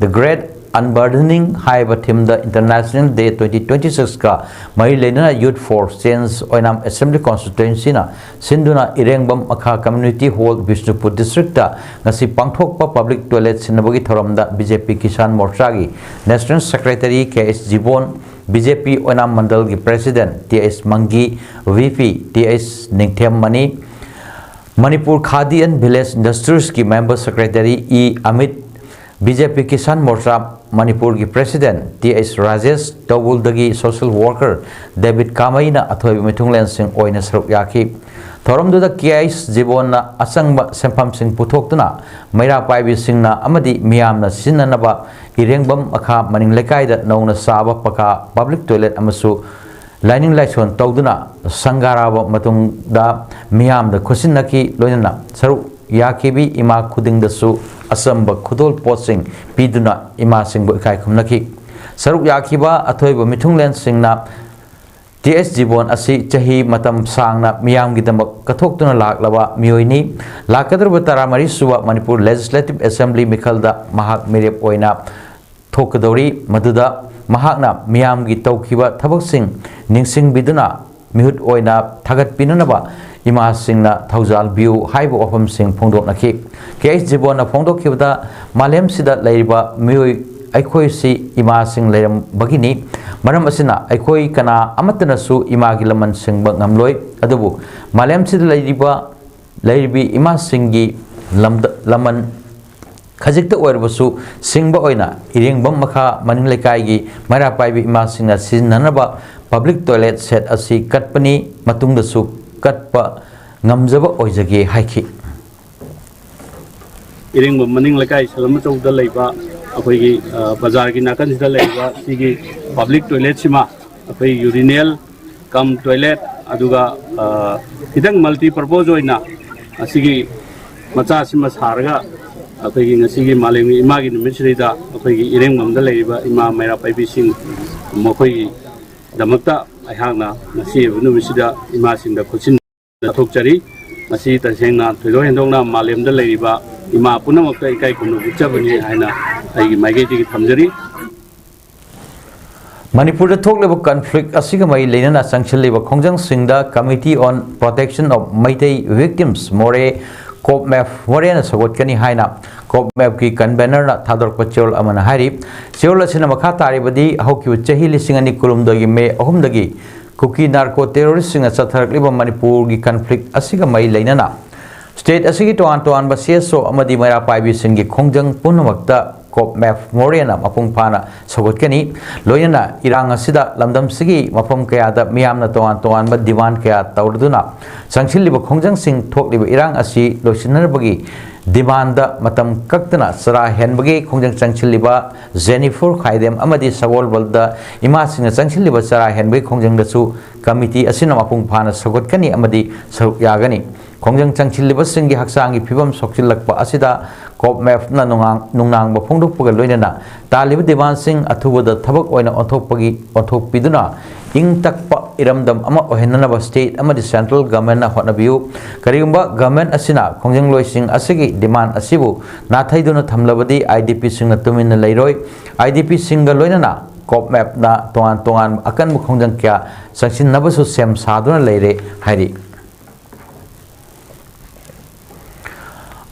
The Great Unburdening ꯍꯥꯏꯕ ꯊꯤꯝꯗ International Day twenty twenty six ꯀ ꯃꯔꯤ ꯂꯩꯅꯅ Youth for Change Oinam assembly ꯀꯣꯟꯁꯇꯤꯇ꯭ꯋꯦꯟꯁꯤꯅ ꯁꯤꯟꯗꯨꯅ ꯏꯔꯦꯡꯕꯝ ꯃꯈꯥ ꯀꯝꯃ꯭ꯌꯨꯅꯤꯇꯤ ꯍꯣꯜ, ꯕꯤꯁꯅꯨꯄꯨꯔ ꯗꯤꯁꯇ꯭ꯔꯤꯛꯇ ꯉꯁꯤ ꯄꯥꯡꯊꯣꯛꯄ ꯄꯕ꯭ꯂꯤꯛ ꯇꯣꯏꯂꯦꯠ ꯁꯤꯟꯅꯕꯒꯤ ꯊꯧꯔꯝꯗ ꯕꯤ ꯖꯦ ꯄꯤ ꯀꯤꯁꯥꯟ ꯃꯣꯔꯆꯥꯒꯤ national secretary K H Jibon, B J P ꯑꯣꯏꯅꯥꯝ ꯃꯟꯗꯜꯒꯤ president T H Mangi, V P T H Ningthemmani, Manipur Khadi and village ꯏꯟꯗꯁꯇ꯭ꯔꯤꯁꯀꯤ member secretary E Amit, B J P Kisan Morcha ꯃꯅꯤꯄꯨꯔꯒꯤ ꯄ꯭ꯔꯦꯁꯤꯗꯦꯟꯠ ꯇꯤ ꯑꯩꯆ ꯔꯥꯖꯦꯁ, ꯇꯧꯕꯨꯜꯗꯒꯤ ꯁꯣꯁꯤꯌꯦꯜ ꯋꯥꯔꯀꯔ ꯗꯦꯕꯤꯠ ꯀꯥꯃꯩꯅ ꯑꯊꯣꯏꯕ ꯃꯤꯊꯨꯡꯂꯦꯟꯁꯤꯡ ꯑꯣꯏꯅ ꯁꯔꯨꯛ ꯌꯥꯈꯤ꯫ ꯊꯧꯔꯝꯗꯨꯗ ꯀꯦ ꯑꯩꯆ ꯖꯤꯕꯣꯟꯅ ꯑꯆꯪꯕ ꯁꯦꯟꯐꯝꯁꯤꯡ ꯄꯨꯊꯣꯛꯇꯨꯅ ꯃꯩꯔꯥ ꯄꯥꯏꯕꯤꯁꯤꯡꯅ ꯑꯃꯗꯤ ꯃꯤꯌꯥꯝꯅ ꯁꯤꯖꯤꯟꯅꯅꯕ ꯏꯔꯦꯡꯕꯝ ꯃꯈꯥ ꯃꯅꯤꯡ ꯂꯩꯀꯥꯏꯗ ꯅꯧꯅ ꯁꯥꯕ ꯄꯀꯥ ꯄꯕ꯭ꯂꯤꯛ ꯇꯣꯏꯂꯦꯠ ꯑꯃꯁꯨ ꯂꯥꯏꯅꯤꯡ ꯂꯥꯏꯁꯣꯟ ꯇꯧꯗꯨꯅ ꯁꯪꯒꯥꯔꯕ ꯃꯇꯨꯡꯗ ꯃꯤꯌꯥꯝꯗ ꯈꯨꯠꯁꯤꯟꯅꯈꯤ꯫ ꯂꯣꯏꯅꯅ ꯁꯔꯨꯛ ꯌꯥꯈꯤꯕꯤ ꯏꯃꯥ ꯈꯨꯗꯤꯡꯗꯁꯨ ꯑꯆꯝꯕ ꯈꯨꯗꯣꯜ ꯄꯣꯠꯁꯤꯡ ꯄꯤꯗꯨꯅ ꯏꯃꯥꯁꯤꯡꯕꯨ ꯏꯀꯥꯏ ꯈꯨꯝꯅꯈꯤ꯫ ꯁꯔꯨꯛ ꯌꯥꯈꯤꯕ ꯑꯊꯣꯏꯕ ꯃꯤꯊꯨꯡꯂꯦꯟꯁꯤꯡꯅ ꯇꯤ ꯑꯩꯆ ꯖꯤꯕꯣꯟ ꯑꯁꯤ ꯆꯍꯤ ꯃꯇꯝ ꯁꯥꯡꯅ ꯃꯤꯌꯥꯝꯒꯤꯗꯃꯛ ꯀꯠꯊꯣꯛꯇꯨꯅ ꯂꯥꯛꯂꯕ ꯃꯤꯑꯣꯏꯅꯤ꯫ ꯂꯥꯛꯀꯗꯧꯔꯤꯕ ꯇꯔꯥꯃꯔꯤ ꯁꯨꯕ ꯃꯅꯤꯄꯨꯔ ꯂꯦꯖꯤꯁꯂꯦꯇꯤꯚ ꯑꯦꯁꯦꯝꯕ꯭ꯂꯤ ꯃꯤꯈꯜꯗ ꯃꯍꯥꯛ ꯃꯤꯔꯦꯞ ꯑꯣꯏꯅ ꯊꯣꯛꯀꯗꯧꯔꯤ꯫ ꯃꯗꯨꯗ ꯃꯍꯥꯛꯅ ꯃꯤꯌꯥꯝꯒꯤ ꯇꯧꯈꯤꯕ ꯊꯕꯛꯁꯤꯡ ꯅꯤꯡꯁꯤꯡꯕꯤꯗꯨꯅ ꯃꯤꯍꯨꯠ ꯑꯣꯏꯅ ꯊꯥꯒꯠꯄꯤꯅꯅꯕ ꯏꯃꯥꯁꯤꯡꯅ ꯊꯧꯖꯥꯜ ꯕꯤꯌꯨ ꯍꯥꯏꯕ ꯋꯥꯐꯝꯁꯤꯡ ꯐꯣꯡꯗꯣꯛꯅꯈꯤ꯫ ꯀꯦ ꯑꯩꯆ ꯖꯤꯕꯣꯟꯅ ꯐꯣꯡꯗꯣꯛꯈꯤꯕꯗ, ꯃꯥꯂꯦꯝꯁꯤꯗ ꯂꯩꯔꯤꯕ ꯃꯤꯑꯣꯏ ꯑꯩꯈꯣꯏꯁꯤ ꯏꯃꯥꯁꯤꯡ ꯂꯩꯔꯝꯕꯒꯤꯅꯤ꯫ ꯃꯔꯝ ꯑꯁꯤꯅ, ꯑꯩꯈꯣꯏ ꯀꯅꯥ ꯑꯃꯠꯇꯅꯁꯨ ꯏꯃꯥꯒꯤ ꯂꯃꯟ ꯁꯤꯡꯕ ꯉꯝꯂꯣꯏ꯫ ꯑꯗꯨꯕꯨ ꯃꯥꯂꯦꯝꯁꯤꯗ ꯂꯩꯔꯤꯕ, ꯂꯩꯔꯤꯕꯤ ꯏꯃꯥꯁꯤꯡꯒꯤ ꯂꯝꯗ-, ꯂꯃꯟ ꯈꯖꯤꯛꯇ ꯑꯣꯏꯔꯕꯁꯨ ꯁꯤꯡꯕ ꯑꯣꯏꯅ ꯏꯔꯦꯡꯕꯝ ꯃꯈꯥ ꯃꯅꯤꯡ ꯂꯩꯀꯥꯏꯒꯤ ꯃꯩꯔꯥ ꯄꯥꯏꯕꯤ ꯏꯃꯥꯁꯤꯡꯅ ꯁꯤꯖꯤꯟꯅꯅꯕ public toilet set ꯑꯁꯤ ꯀꯠꯄꯅꯤ, ꯃꯇꯨꯡꯗꯁꯨ ꯀꯠꯄ ꯉꯝꯖꯕ ꯑꯣꯏꯖꯒꯦ ꯍꯥꯏꯈꯤ꯫ ꯏꯔꯦꯡꯕꯝ ꯃꯅꯤꯡ ꯂꯩꯀꯥꯏ ꯁꯂꯝ ꯑꯆꯧꯕꯗ ꯂꯩꯕ ꯑꯩꯈꯣꯏꯒꯤ, ꯑ, ꯕꯖꯥꯔꯒꯤ ꯅꯥꯀꯟꯁꯤꯗ ꯂꯩꯕ ꯁꯤꯒꯤ public toilet ꯁꯤꯃ ꯑꯩꯈꯣꯏ urinal cum toilet, ꯑꯗꯨꯒ, ꯑ, ꯈꯤꯇꯪ multi purpose ꯑꯣꯏꯅ ꯑꯁꯤꯒꯤ ꯃꯆꯥꯁꯤꯃ ꯁꯥꯔꯒ ꯑꯩꯈꯣꯏꯒꯤ ꯉꯁꯤꯒꯤ ꯃꯥꯂꯦꯝꯒꯤ ꯏꯃꯥꯒꯤ ꯅꯨꯃꯤꯠꯁꯤꯗꯩꯗ ꯑꯩꯈꯣꯏꯒꯤ ꯏꯔꯦꯡꯕꯝꯗ ꯂꯩꯔꯤꯕ ꯏꯃꯥ ꯃꯩꯔꯥ ꯄꯥꯏꯕꯤꯁꯤꯡ ꯃꯈꯣꯏꯒꯤꯗꯃꯛꯇ ꯑꯩꯍꯥꯛꯅ ꯉꯁꯤ ꯑꯣꯏꯕ ꯅꯨꯃꯤꯠꯁꯤꯗ ꯏꯃꯥꯁꯤꯡꯗ ꯈꯨꯠꯁꯤꯟ ꯆꯠꯊꯣꯛꯆꯔꯤ꯫ ꯃꯁꯤ ꯇꯁꯦꯡꯅ ꯊꯣꯏꯗꯣꯛ ꯍꯦꯟꯗꯣꯛꯅ ꯃꯥꯂꯦꯝꯗ ꯂꯩꯔꯤꯕ ꯏꯃꯥ ꯄꯨꯝꯅꯃꯛꯇ ꯏꯀꯥꯏ ꯈꯨꯝꯅꯕ ꯎꯠꯆꯕꯅꯤ ꯍꯥꯏꯅ ꯑꯩꯒꯤ ꯃꯥꯏꯀꯩꯗꯒꯤ ꯊꯝꯖꯔꯤ꯫ ꯃꯅꯤꯄꯨꯔꯗ ꯊꯣꯛꯂꯤꯕ conflict ꯑꯁꯤꯒ ꯃꯔꯤ ꯂꯩꯅꯅ ꯆꯪꯁꯤꯜꯂꯤꯕ ꯈꯣꯡꯖꯪꯁꯤꯡꯗ Committee on Protection of Meitei Victims, ꯃꯣꯔꯦ, ꯀꯣꯞꯃꯦꯞ, ꯃꯣꯔꯦꯅ ꯁꯧꯒꯠꯀꯅꯤ ꯍꯥꯏꯅ ꯀꯣꯞꯃꯦꯞꯀꯤ convenerꯅ ꯊꯥꯗꯣꯔꯛꯄ ꯆꯦꯔꯣꯜ ꯑꯃꯅ ꯍꯥꯏꯔꯤ꯫ ꯆꯦꯔꯣꯜ ꯑꯁꯤꯅ ꯃꯈꯥ ꯇꯥꯔꯤꯕꯗꯤ, ꯍꯧꯈꯤꯕ ꯆꯍꯤ ꯂꯤꯁꯤꯡ ꯑꯅꯤ ꯀꯨꯟꯍꯨꯝꯗꯣꯏꯒꯤ ꯃꯦ ꯑꯍꯨꯝꯗꯒꯤ ꯀꯨꯀꯤ narco terroristꯁꯤꯡꯅ ꯆꯠꯊꯔꯛꯂꯤꯕ ꯃꯅꯤꯄꯨꯔꯒꯤ conflict ꯑꯁꯤꯒ ꯃꯔꯤ ꯂꯩꯅꯅ state ꯑꯁꯤꯒꯤ ꯇꯣꯉꯥꯟ ꯇꯣꯉꯥꯟꯕ C S O ꯑꯃꯗꯤ ꯃꯩꯔꯥ ꯄꯥꯏꯕꯤꯁꯤꯡꯒꯤ ꯈꯣꯡꯖꯪ ꯄꯨꯝꯅꯃꯛꯇ ꯀꯣꯞꯃꯦꯞ ꯃꯣꯔꯦꯅ ꯃꯄꯨꯡ ꯐꯥꯅ ꯁꯧꯒꯠꯀꯅꯤ꯫ ꯂꯣꯏꯅꯅ ꯏꯔꯥꯡ ꯑꯁꯤꯗ ꯂꯝꯗꯝꯁꯤꯒꯤ ꯃꯐꯝ ꯀꯌꯥꯗ ꯃꯤꯌꯥꯝꯅ ꯇꯣꯉꯥꯟ ꯇꯣꯉꯥꯟꯕ demand ꯀꯌꯥ ꯇꯧꯔꯗꯨꯅ ꯆꯪꯁꯤꯜꯂꯤꯕ ꯈꯣꯡꯖꯪꯁꯤꯡ ꯊꯣꯛꯂꯤꯕ ꯏꯔꯥꯡ ꯑꯁꯤ ꯂꯣꯏꯁꯤꯟꯅꯕꯒꯤ demandꯗ ꯃꯇꯝ ꯀꯛꯇꯅ ꯆꯔꯥ ꯍꯦꯟꯕꯒꯤ ꯈꯣꯡꯖꯪ ꯆꯪꯁꯤꯜꯂꯤꯕ ꯖꯦꯅꯤꯐꯔ ꯈꯥꯏꯗꯦꯝ ꯑꯃꯗꯤ ꯁꯒꯣꯜꯕꯜꯗ ꯏꯃꯥꯁꯤꯡꯅ ꯆꯪꯁꯤꯜꯂꯤꯕ ꯆꯔꯥ ꯍꯦꯟꯕꯒꯤ ꯈꯣꯡꯖꯪꯗꯁꯨ committee ꯑꯁꯤꯅ ꯃꯄꯨꯡ ꯐꯥꯅ ꯁꯧꯒꯠꯀꯅꯤ ꯑꯃꯗꯤ ꯁꯔꯨꯛ ꯌꯥꯒꯅꯤ꯫ ꯈꯣꯡꯖꯪ ꯆꯪꯁꯤꯜꯂꯤꯕꯁꯤꯡꯒꯤ ꯍꯛꯆꯥꯡꯒꯤ ꯐꯤꯕꯝ ꯁꯣꯛꯆꯤꯜꯂꯛꯄ ꯑꯁꯤꯗ ꯀꯣꯞꯃꯦꯞꯅ ꯅꯨꯡꯉꯥꯡ-, ꯅꯨꯡꯅꯥꯡꯕ ꯐꯣꯡꯗꯣꯛꯄꯒ ꯂꯣꯏꯅꯅ ꯇꯥꯜꯂꯤꯕ demandꯁꯤꯡ ꯑꯊꯨꯕꯗ ꯊꯕꯛ ꯑꯣꯏꯅ ꯑꯣꯟꯊꯣꯛꯄꯒꯤ, ꯑꯣꯟꯊꯣꯛꯄꯤꯗꯨꯅ ꯏꯪ ꯇꯞꯄ ꯏꯔꯝꯗꯝ ꯑꯃ ꯑꯣꯏꯍꯟꯅꯅꯕ state ꯑꯃꯗꯤ central governmentꯅ ꯍꯣꯠꯅꯕꯤꯌꯨ꯫ ꯀꯔꯤꯒꯨꯝꯕ government ꯑꯁꯤꯅ ꯈꯣꯡꯖꯪꯂꯣꯏꯁꯤꯡ ꯑꯁꯤꯒꯤ demand ꯑꯁꯤꯕꯨ ꯅꯥꯊꯩꯗꯨꯅ ꯊꯝꯂꯕꯗꯤ IDPꯁꯤꯡꯅ ꯇꯨꯃꯤꯟꯅ ꯂꯩꯔꯣꯏ꯫ IDPꯁꯤꯡꯒ ꯂꯣꯏꯅꯅ ꯀꯣꯞꯃꯦꯞꯅ ꯇꯣꯉꯥꯟ ꯇꯣꯉꯥꯟꯕ ꯑꯀꯟꯕ ꯈꯣꯡꯖꯪ ꯀꯌꯥ ꯆꯪꯁꯤꯟꯅꯕꯁꯨ ꯁꯦꯝ ꯁꯥꯗꯨꯅ ꯂꯩꯔꯦ ꯍꯥꯏꯔꯤ꯫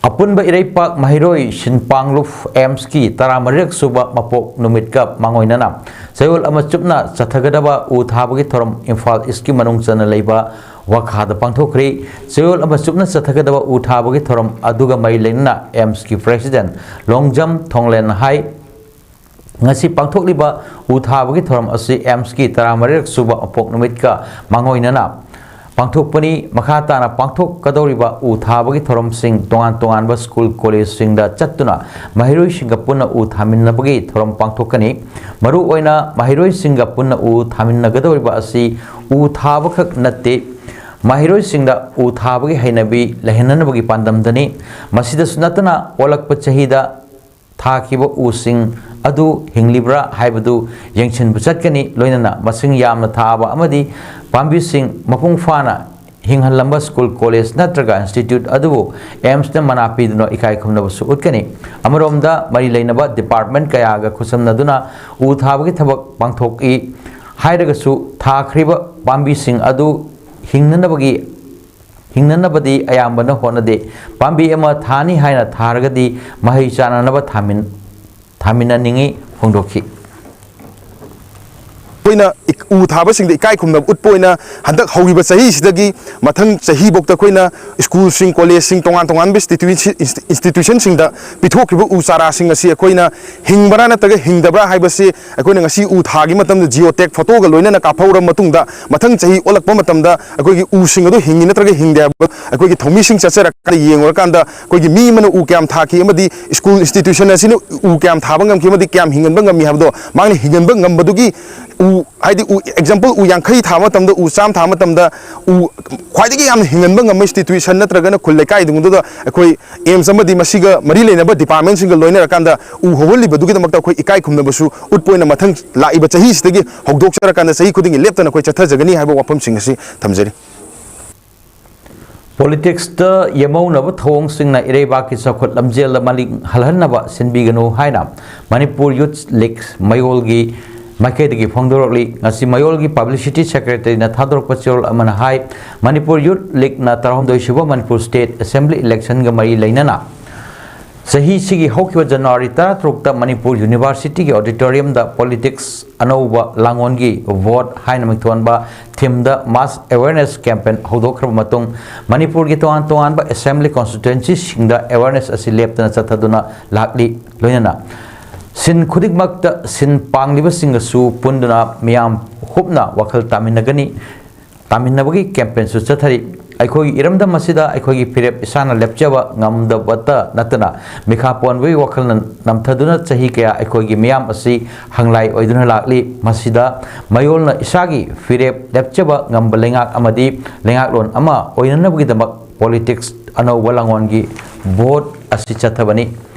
ꯑꯄꯨꯟꯕ ꯏꯔꯩꯄꯥꯛ ꯃꯍꯩꯔꯣꯏ ꯁꯤꯟꯄꯥꯡꯂꯨꯞ ꯑꯦꯝꯁꯀꯤ ꯇꯔꯥꯃꯔꯤꯔꯛ ꯁꯨꯕ ꯃꯄꯣꯛ ꯅꯨꯃꯤꯠꯀ ꯃꯥꯡꯑꯣꯏꯅꯅ ꯆꯌꯣꯜ ꯑꯃ ꯆꯨꯞꯅ ꯆꯠꯊꯒꯗꯕ ꯎ ꯊꯥꯕꯒꯤ ꯊꯧꯔꯝ ꯏꯝꯐꯥꯜ ꯏꯁꯀꯤ ꯃꯅꯨꯡ ꯆꯟꯅ ꯂꯩꯕ ꯋꯥꯈꯥꯗ ꯄꯥꯡꯊꯣꯛꯈ꯭ꯔꯤ꯫ ꯆꯌꯣꯜ ꯑꯃ ꯆꯨꯞꯅ ꯆꯠꯊꯒꯗꯕ ꯎ ꯊꯥꯕꯒꯤ ꯊꯧꯔꯝ ꯑꯗꯨꯒ ꯃꯔꯤ ꯂꯩꯅꯅ ꯑꯦꯝꯁꯀꯤ ꯄ꯭ꯔꯦꯁꯤꯗꯦꯟ ꯂꯣꯡꯖꯝ ꯊꯣꯡꯂꯦꯟ ꯍꯥꯏ ꯉꯁꯤ ꯄꯥꯡꯊꯣꯛꯂꯤꯕ ꯎ ꯊꯥꯕꯒꯤ ꯊꯧꯔꯝ ꯑꯁꯤ ꯑꯦꯝꯁꯀꯤ ꯇꯔꯥꯃꯔꯤꯔꯛ ꯁꯨꯕ ꯃꯄꯣꯛ ꯅꯨꯃꯤꯠꯀ ꯃꯥꯡꯑꯣꯏꯅꯅ ꯄꯥꯡꯊꯣꯛꯄꯅꯤ꯫ ꯃꯈꯥ ꯇꯥꯅ ꯄꯥꯡꯊꯣꯛꯀꯗꯧꯔꯤꯕ ꯎ ꯊꯥꯕꯒꯤ ꯊꯧꯔꯝꯁꯤꯡ ꯇꯣꯉꯥꯟ ꯇꯣꯉꯥꯟꯕ ꯁ꯭ꯀꯨꯜ ꯀꯣꯂꯦꯖꯁꯤꯡꯗ ꯆꯠꯇꯨꯅ ꯃꯍꯩꯔꯣꯏꯁꯤꯡꯒ ꯄꯨꯟꯅ ꯎ ꯊꯥꯃꯤꯟꯅꯕꯒꯤ ꯊꯧꯔꯝ ꯄꯥꯡꯊꯣꯛꯀꯅꯤ꯫ ꯃꯔꯨꯑꯣꯏꯅ ꯃꯍꯩꯔꯣꯏꯁꯤꯡꯒ ꯄꯨꯟꯅ ꯎ ꯊꯥꯃꯤꯟꯅꯒꯗꯧꯔꯤꯕ ꯑꯁꯤ ꯎ ꯊꯥꯕꯈꯛ ꯅꯠꯇꯦ, ꯃꯍꯩꯔꯣꯏꯁꯤꯡꯗ ꯎ ꯊꯥꯕꯒꯤ ꯍꯩꯅꯕꯤ ꯂꯩꯍꯟꯅꯕꯒꯤ ꯄꯥꯟꯗꯝꯗꯅꯤ꯫ ꯃꯁꯤꯗꯁꯨ ꯅꯠꯇꯅ ꯑꯣꯜꯂꯛꯄ ꯆꯍꯤꯗ ꯊꯥꯈꯤꯕ ꯎꯁꯤꯡ ꯑꯗꯨ ꯍꯤꯡꯂꯤꯕ꯭ꯔꯥ ꯍꯥꯏꯕꯗꯨ ꯌꯦꯡꯁꯤꯟꯕ ꯆꯠꯀꯅꯤ꯫ ꯂꯣꯏꯅꯅ ꯃꯁꯤꯡ ꯌꯥꯝꯅ ꯊꯥꯕ ꯑꯃꯗꯤ ꯄꯥꯝꯕꯤꯁꯤꯡ ꯃꯄꯨꯡ ꯐꯥꯅ ꯍꯤꯡꯍꯜꯂꯝꯕ ꯁ꯭ꯀꯨꯜ, ꯀꯣꯂꯦꯖ ꯅꯠꯇ꯭ꯔꯒ ꯏꯟꯁꯇꯤꯇ꯭ꯌꯨꯠ ꯑꯗꯨꯕꯨ ꯑꯦꯝꯁꯅ ꯃꯅꯥ ꯄꯤꯗꯨꯅ ꯏꯀꯥꯏ ꯈꯨꯝꯅꯕꯁꯨ ꯎꯠꯀꯅꯤ꯫ ꯑꯃꯔꯣꯝꯗ ꯃꯔꯤ ꯂꯩꯅꯕ ꯗꯤꯄꯥꯔꯠꯃꯦꯟ ꯀꯌꯥꯒ ꯈꯨꯠꯁꯝꯅꯗꯨꯅ ꯎ ꯊꯥꯕꯒꯤ ꯊꯕꯛ ꯄꯥꯡꯊꯣꯛꯏ ꯍꯥꯏꯔꯒꯁꯨ ꯊꯥꯈ꯭ꯔꯤꯕ ꯄꯥꯝꯕꯤꯁꯤꯡ ꯑꯗꯨ ꯍꯤꯡꯅꯅꯕꯒꯤ ꯍꯤꯡꯅꯅꯕꯗꯤ ꯑꯌꯥꯝꯕꯅ ꯍꯣꯠꯅꯗꯦ꯫ ꯄꯥꯝꯕꯤ ꯑꯃ ꯊꯥꯅꯤ ꯍꯥꯏꯅ ꯊꯥꯔꯒꯗꯤ ꯃꯍꯩ ꯆꯥꯅꯅꯕ ꯊꯥꯃꯤꯟ-, ꯊꯥꯃꯤꯟꯅꯅꯤꯡꯏ ꯐꯣꯡꯗꯣꯛꯈꯤ꯫ ꯑꯩꯈꯣꯏꯅ ꯏꯛ-, ꯎ ꯊꯥꯕꯁꯤꯡꯗ ꯏꯀꯥꯏ ꯈꯨꯝꯅꯕ ꯎꯠꯄ ꯑꯣꯏꯅ ꯍꯟꯗꯛ ꯍꯧꯈꯤꯕ ꯆꯍꯤꯁꯤꯗꯒꯤ ꯃꯊꯪ ꯆꯍꯤꯐꯥꯎꯗ ꯑꯩꯈꯣꯏꯅ ꯁ꯭ꯀꯨꯜꯁꯤꯡ, ꯀꯣꯂꯦꯖꯁꯤꯡ, ꯇꯣꯉꯥꯟ ꯇꯣꯉꯥꯟꯕ ꯏꯟꯁꯇꯤꯇ꯭ꯌꯨꯁꯟ-, ꯏꯟꯁꯇꯤ-, ꯏꯟꯁꯇꯤꯇ꯭ꯌꯨꯁꯟꯁꯤꯡꯗ ꯄꯤꯊꯣꯛꯈꯤꯕ ꯎ ꯆꯥꯔꯥꯁꯤꯡ ꯑꯁꯤ ꯑꯩꯈꯣꯏꯅ ꯍꯤꯡꯕ꯭ꯔꯥ ꯅꯠꯇ꯭ꯔꯒ ꯍꯤꯡꯗꯕ꯭ꯔꯥ ꯍꯥꯏꯕꯁꯤ ꯑꯩꯈꯣꯏꯅ ꯉꯁꯤ ꯎ ꯊꯥꯒꯤ ꯃꯇꯝꯗ ꯖꯤꯑꯣ ꯇꯦꯒ ꯐꯣꯇꯣꯒ ꯂꯣꯏꯅꯅ ꯀꯥꯞꯍꯧꯔꯕ ꯃꯇꯨꯡꯗ, ꯃꯊꯪ ꯆꯍꯤ ꯑꯣꯜꯂꯛꯄ ꯃꯇꯝꯗ ꯑꯩꯈꯣꯏꯒꯤ ꯎꯁꯤꯡ ꯑꯗꯨ ꯍꯤꯡꯉꯤ ꯅꯠꯇ꯭ꯔꯒ ꯍꯤꯡꯗꯦ ꯍꯥꯏꯕꯗꯨ ꯑꯩꯈꯣꯏꯒꯤ ꯊꯧꯃꯤꯁꯤꯡ ꯆꯠꯆꯔꯀꯥꯟꯗ ꯌꯦꯡꯉꯨꯔꯀꯥꯟꯗ ꯑꯩꯈꯣꯏꯒꯤ ꯃꯤ ꯑꯃꯅ ꯎ ꯀꯌꯥꯝ ꯊꯥꯈꯤ ꯑꯃꯗꯤ ꯁ꯭ꯀꯨꯜ ꯏꯟꯁꯇꯤꯇ꯭ꯌꯨꯁꯟ ꯑꯁꯤꯅ ꯎ ꯀꯌꯥꯝ ꯊꯥꯕ ꯉꯝꯈꯤ ꯑꯃꯗꯤ ꯀꯌꯥꯝ ꯍꯤꯡꯍꯟꯕ ꯉꯝꯃꯤ ꯍꯥꯏꯕꯗꯣ, ꯃꯥꯅ ꯍꯤꯡꯍꯟꯕ ꯉꯝꯕꯗꯨꯒꯤ ꯎ, ꯍꯥꯏꯗꯤ ꯎ, ꯑꯦꯛꯖꯥꯝꯄꯜ, ꯎ ꯌꯥꯡꯈꯩ ꯊꯥꯕ ꯃꯇꯝꯗ ꯎ ꯆꯥꯝꯃ ꯊꯥꯕ ꯃꯇꯝꯗ ꯎ ꯈ꯭ꯋꯥꯏꯗꯒꯤ ꯌꯥꯝꯅ ꯍꯤꯡꯍꯟꯕ ꯉꯝꯕ ꯏꯟꯁꯇꯤꯇ꯭ꯌꯨꯁꯟ ꯅꯠꯇ꯭ꯔꯒꯅ ꯈꯨꯜ ꯂꯩꯀꯥꯏꯗꯨꯗ ꯑꯩꯈꯣꯏ ꯑꯦꯝꯁ ꯑꯃꯗꯤ ꯃꯁꯤꯒ ꯃꯔꯤ ꯂꯩꯅꯕ ꯗꯤꯄꯥꯔꯠꯃꯦꯟꯁꯤꯡꯒ ꯂꯣꯏꯅꯔꯀꯥꯟꯗ ꯎ ꯍꯧꯍꯜꯂꯤꯕꯗꯨꯒꯤꯗꯃꯛꯇ ꯑꯩꯈꯣꯏ ꯏꯀꯥꯏ ꯈꯨꯝꯅꯕꯁꯨ ꯎꯠꯄ ꯑꯣꯏꯅ ꯃꯊꯪ ꯂꯥꯛꯏꯕ ꯆꯍꯤꯁꯤꯗꯒꯤ ꯍꯧꯗꯣꯛꯆꯔꯀꯥꯟꯗ ꯆꯍꯤ ꯈꯨꯗꯤꯡꯒꯤ ꯂꯦꯞꯇꯅ ꯑꯩꯈꯣꯏ ꯆꯠꯊꯖꯒꯅꯤ ꯍꯥꯏꯕ ꯋꯥꯐꯝꯁꯤꯡ ꯑꯁꯤ ꯊꯝꯖꯔꯤ꯫ ꯄꯣꯂꯤꯇꯤꯛꯁꯇ ꯌꯦꯃꯧꯅꯕ ꯊꯧꯑꯣꯡꯁꯤꯡꯅ ꯏꯔꯩꯕꯥꯛꯀꯤ ꯆꯥꯎꯈꯠ ꯂꯝꯖꯦꯜꯗ ꯃꯅꯤꯡ ꯍꯜꯍꯟꯅꯕ ꯁꯤꯟꯕꯤꯒꯅꯨ ꯍꯥꯏꯅ ꯃꯅꯤꯄꯨꯔ ꯌꯨꯊ ꯂꯤꯒ ꯃꯌꯣꯜꯒꯤ ꯃꯥꯏꯀꯩꯗꯒꯤ ꯐꯣꯡꯗꯣꯔꯛꯂꯤ꯫ ꯉꯁꯤ ꯃꯌꯣꯜꯒꯤ ꯄꯕ꯭ꯂꯤꯁꯤꯇꯤ ꯁꯦꯀ꯭ꯔꯦꯇꯔꯤꯅ ꯊꯥꯗꯣꯔꯛꯄ ꯆꯦꯔꯣꯜ ꯑꯃꯅ ꯍꯥꯏ, ꯃꯅꯤꯄꯨꯔ ꯌꯨꯠ ꯂꯤꯒꯅ ꯇꯔꯥꯍꯨꯝꯗꯣꯏ ꯁꯨꯕ ꯃꯅꯤꯄꯨꯔ ꯁ꯭ꯇꯦꯠ ꯑꯦꯁꯦꯝꯕ꯭ꯂꯤ ꯏꯂꯦꯛꯁꯟꯒ ꯃꯔꯤ ꯂꯩꯅꯅ ꯆꯍꯤꯁꯤꯒꯤ ꯍꯧꯈꯤꯕ ꯖꯅꯋꯥꯔꯤ ꯇꯔꯥꯇꯔꯨꯛꯇ ꯃꯅꯤꯄꯨꯔ ꯌꯨꯅꯤꯚꯔꯁꯤꯇꯤꯒꯤ ꯑꯣꯗꯤꯇꯣꯔꯤꯌꯝꯗ ꯄꯣꯂꯤꯇꯤꯛꯁ ꯑꯅꯧꯕ ꯂꯥꯡꯑꯣꯟꯒꯤ ꯚꯣꯠ ꯍꯥꯏꯅ ꯃꯤꯡꯊꯣꯟꯕ ꯊꯤꯝꯗ ꯃꯥꯁ ꯑꯦꯋꯦꯔꯅꯦꯁ ꯀꯦꯝꯄꯦꯟ ꯍꯧꯗꯣꯛꯈ꯭ꯔꯕ ꯃꯇꯨꯡ, ꯃꯅꯤꯄꯨꯔꯒꯤ ꯇꯣꯉꯥꯟ ꯇꯣꯉꯥꯟꯕ ꯑꯦꯁꯦꯝꯕ꯭ꯂꯤ ꯀꯣꯟꯁꯇꯤꯇ꯭ꯋꯦꯟꯁꯤꯁꯤꯡꯗ ꯑꯦꯋꯦꯔꯅꯦꯁ ꯑꯁꯤ ꯂꯦꯞꯇꯅ ꯆꯠꯊꯗꯨꯅ ꯂꯥꯛꯂꯤ꯫ ꯂꯣꯏꯅꯅ ꯁꯤꯟ ꯈꯨꯗꯤꯡꯃꯛꯇ ꯁꯤꯟ ꯄꯥꯡꯂꯤꯕꯁꯤꯡꯒꯁꯨ ꯄꯨꯟꯗꯨꯅ ꯃꯤꯌꯥꯝ ꯍꯨꯞꯅ ꯋꯥꯈꯜ ꯇꯥꯃꯤꯟꯅꯒꯅꯤ, ꯇꯥꯃꯤꯟꯅꯕꯒꯤ ꯀꯦꯝꯄꯦꯟꯁꯨ ꯆꯠꯊꯔꯤ꯫ ꯑꯩꯈꯣꯏꯒꯤ ꯏꯔꯝꯗꯝ ꯑꯁꯤꯗ ꯑꯩꯈꯣꯏꯒꯤ ꯐꯤꯔꯦꯞ ꯏꯁꯥꯅ ꯂꯦꯞꯆꯕ ꯉꯝꯗꯕꯇ ꯅꯠꯇꯅ, ꯃꯤꯈꯥ ꯄꯣꯟꯕꯒꯤ ꯋꯥꯈꯜꯅ ꯅꯝꯊꯗꯨꯅ ꯆꯍꯤ ꯀꯌꯥ ꯑꯩꯈꯣꯏꯒꯤ ꯃꯤꯌꯥꯝ ꯑꯁꯤ ꯍꯪꯂꯥꯏ ꯑꯣꯏꯗꯨꯅ ꯂꯥꯛꯂꯤ꯫ ꯃꯁꯤꯗ ꯃꯌꯣꯜꯅ ꯏꯁꯥꯒꯤ ꯐꯤꯔꯦꯞ ꯂꯦꯞꯆꯕ ꯉꯝꯕ ꯂꯩꯉꯥꯛ ꯑꯃꯗꯤ ꯂꯩꯉꯥꯛꯂꯣꯟ ꯑꯃ ꯑꯣꯏꯅꯅꯕꯒꯤꯗꯃꯛ ꯄꯣꯂꯤꯇꯤꯛꯁ ꯑꯅꯧꯕ ꯂꯥꯡꯑꯣꯟꯒꯤ ꯚꯣꯠ ꯑꯁꯤ ꯆꯠꯊꯕꯅꯤ꯫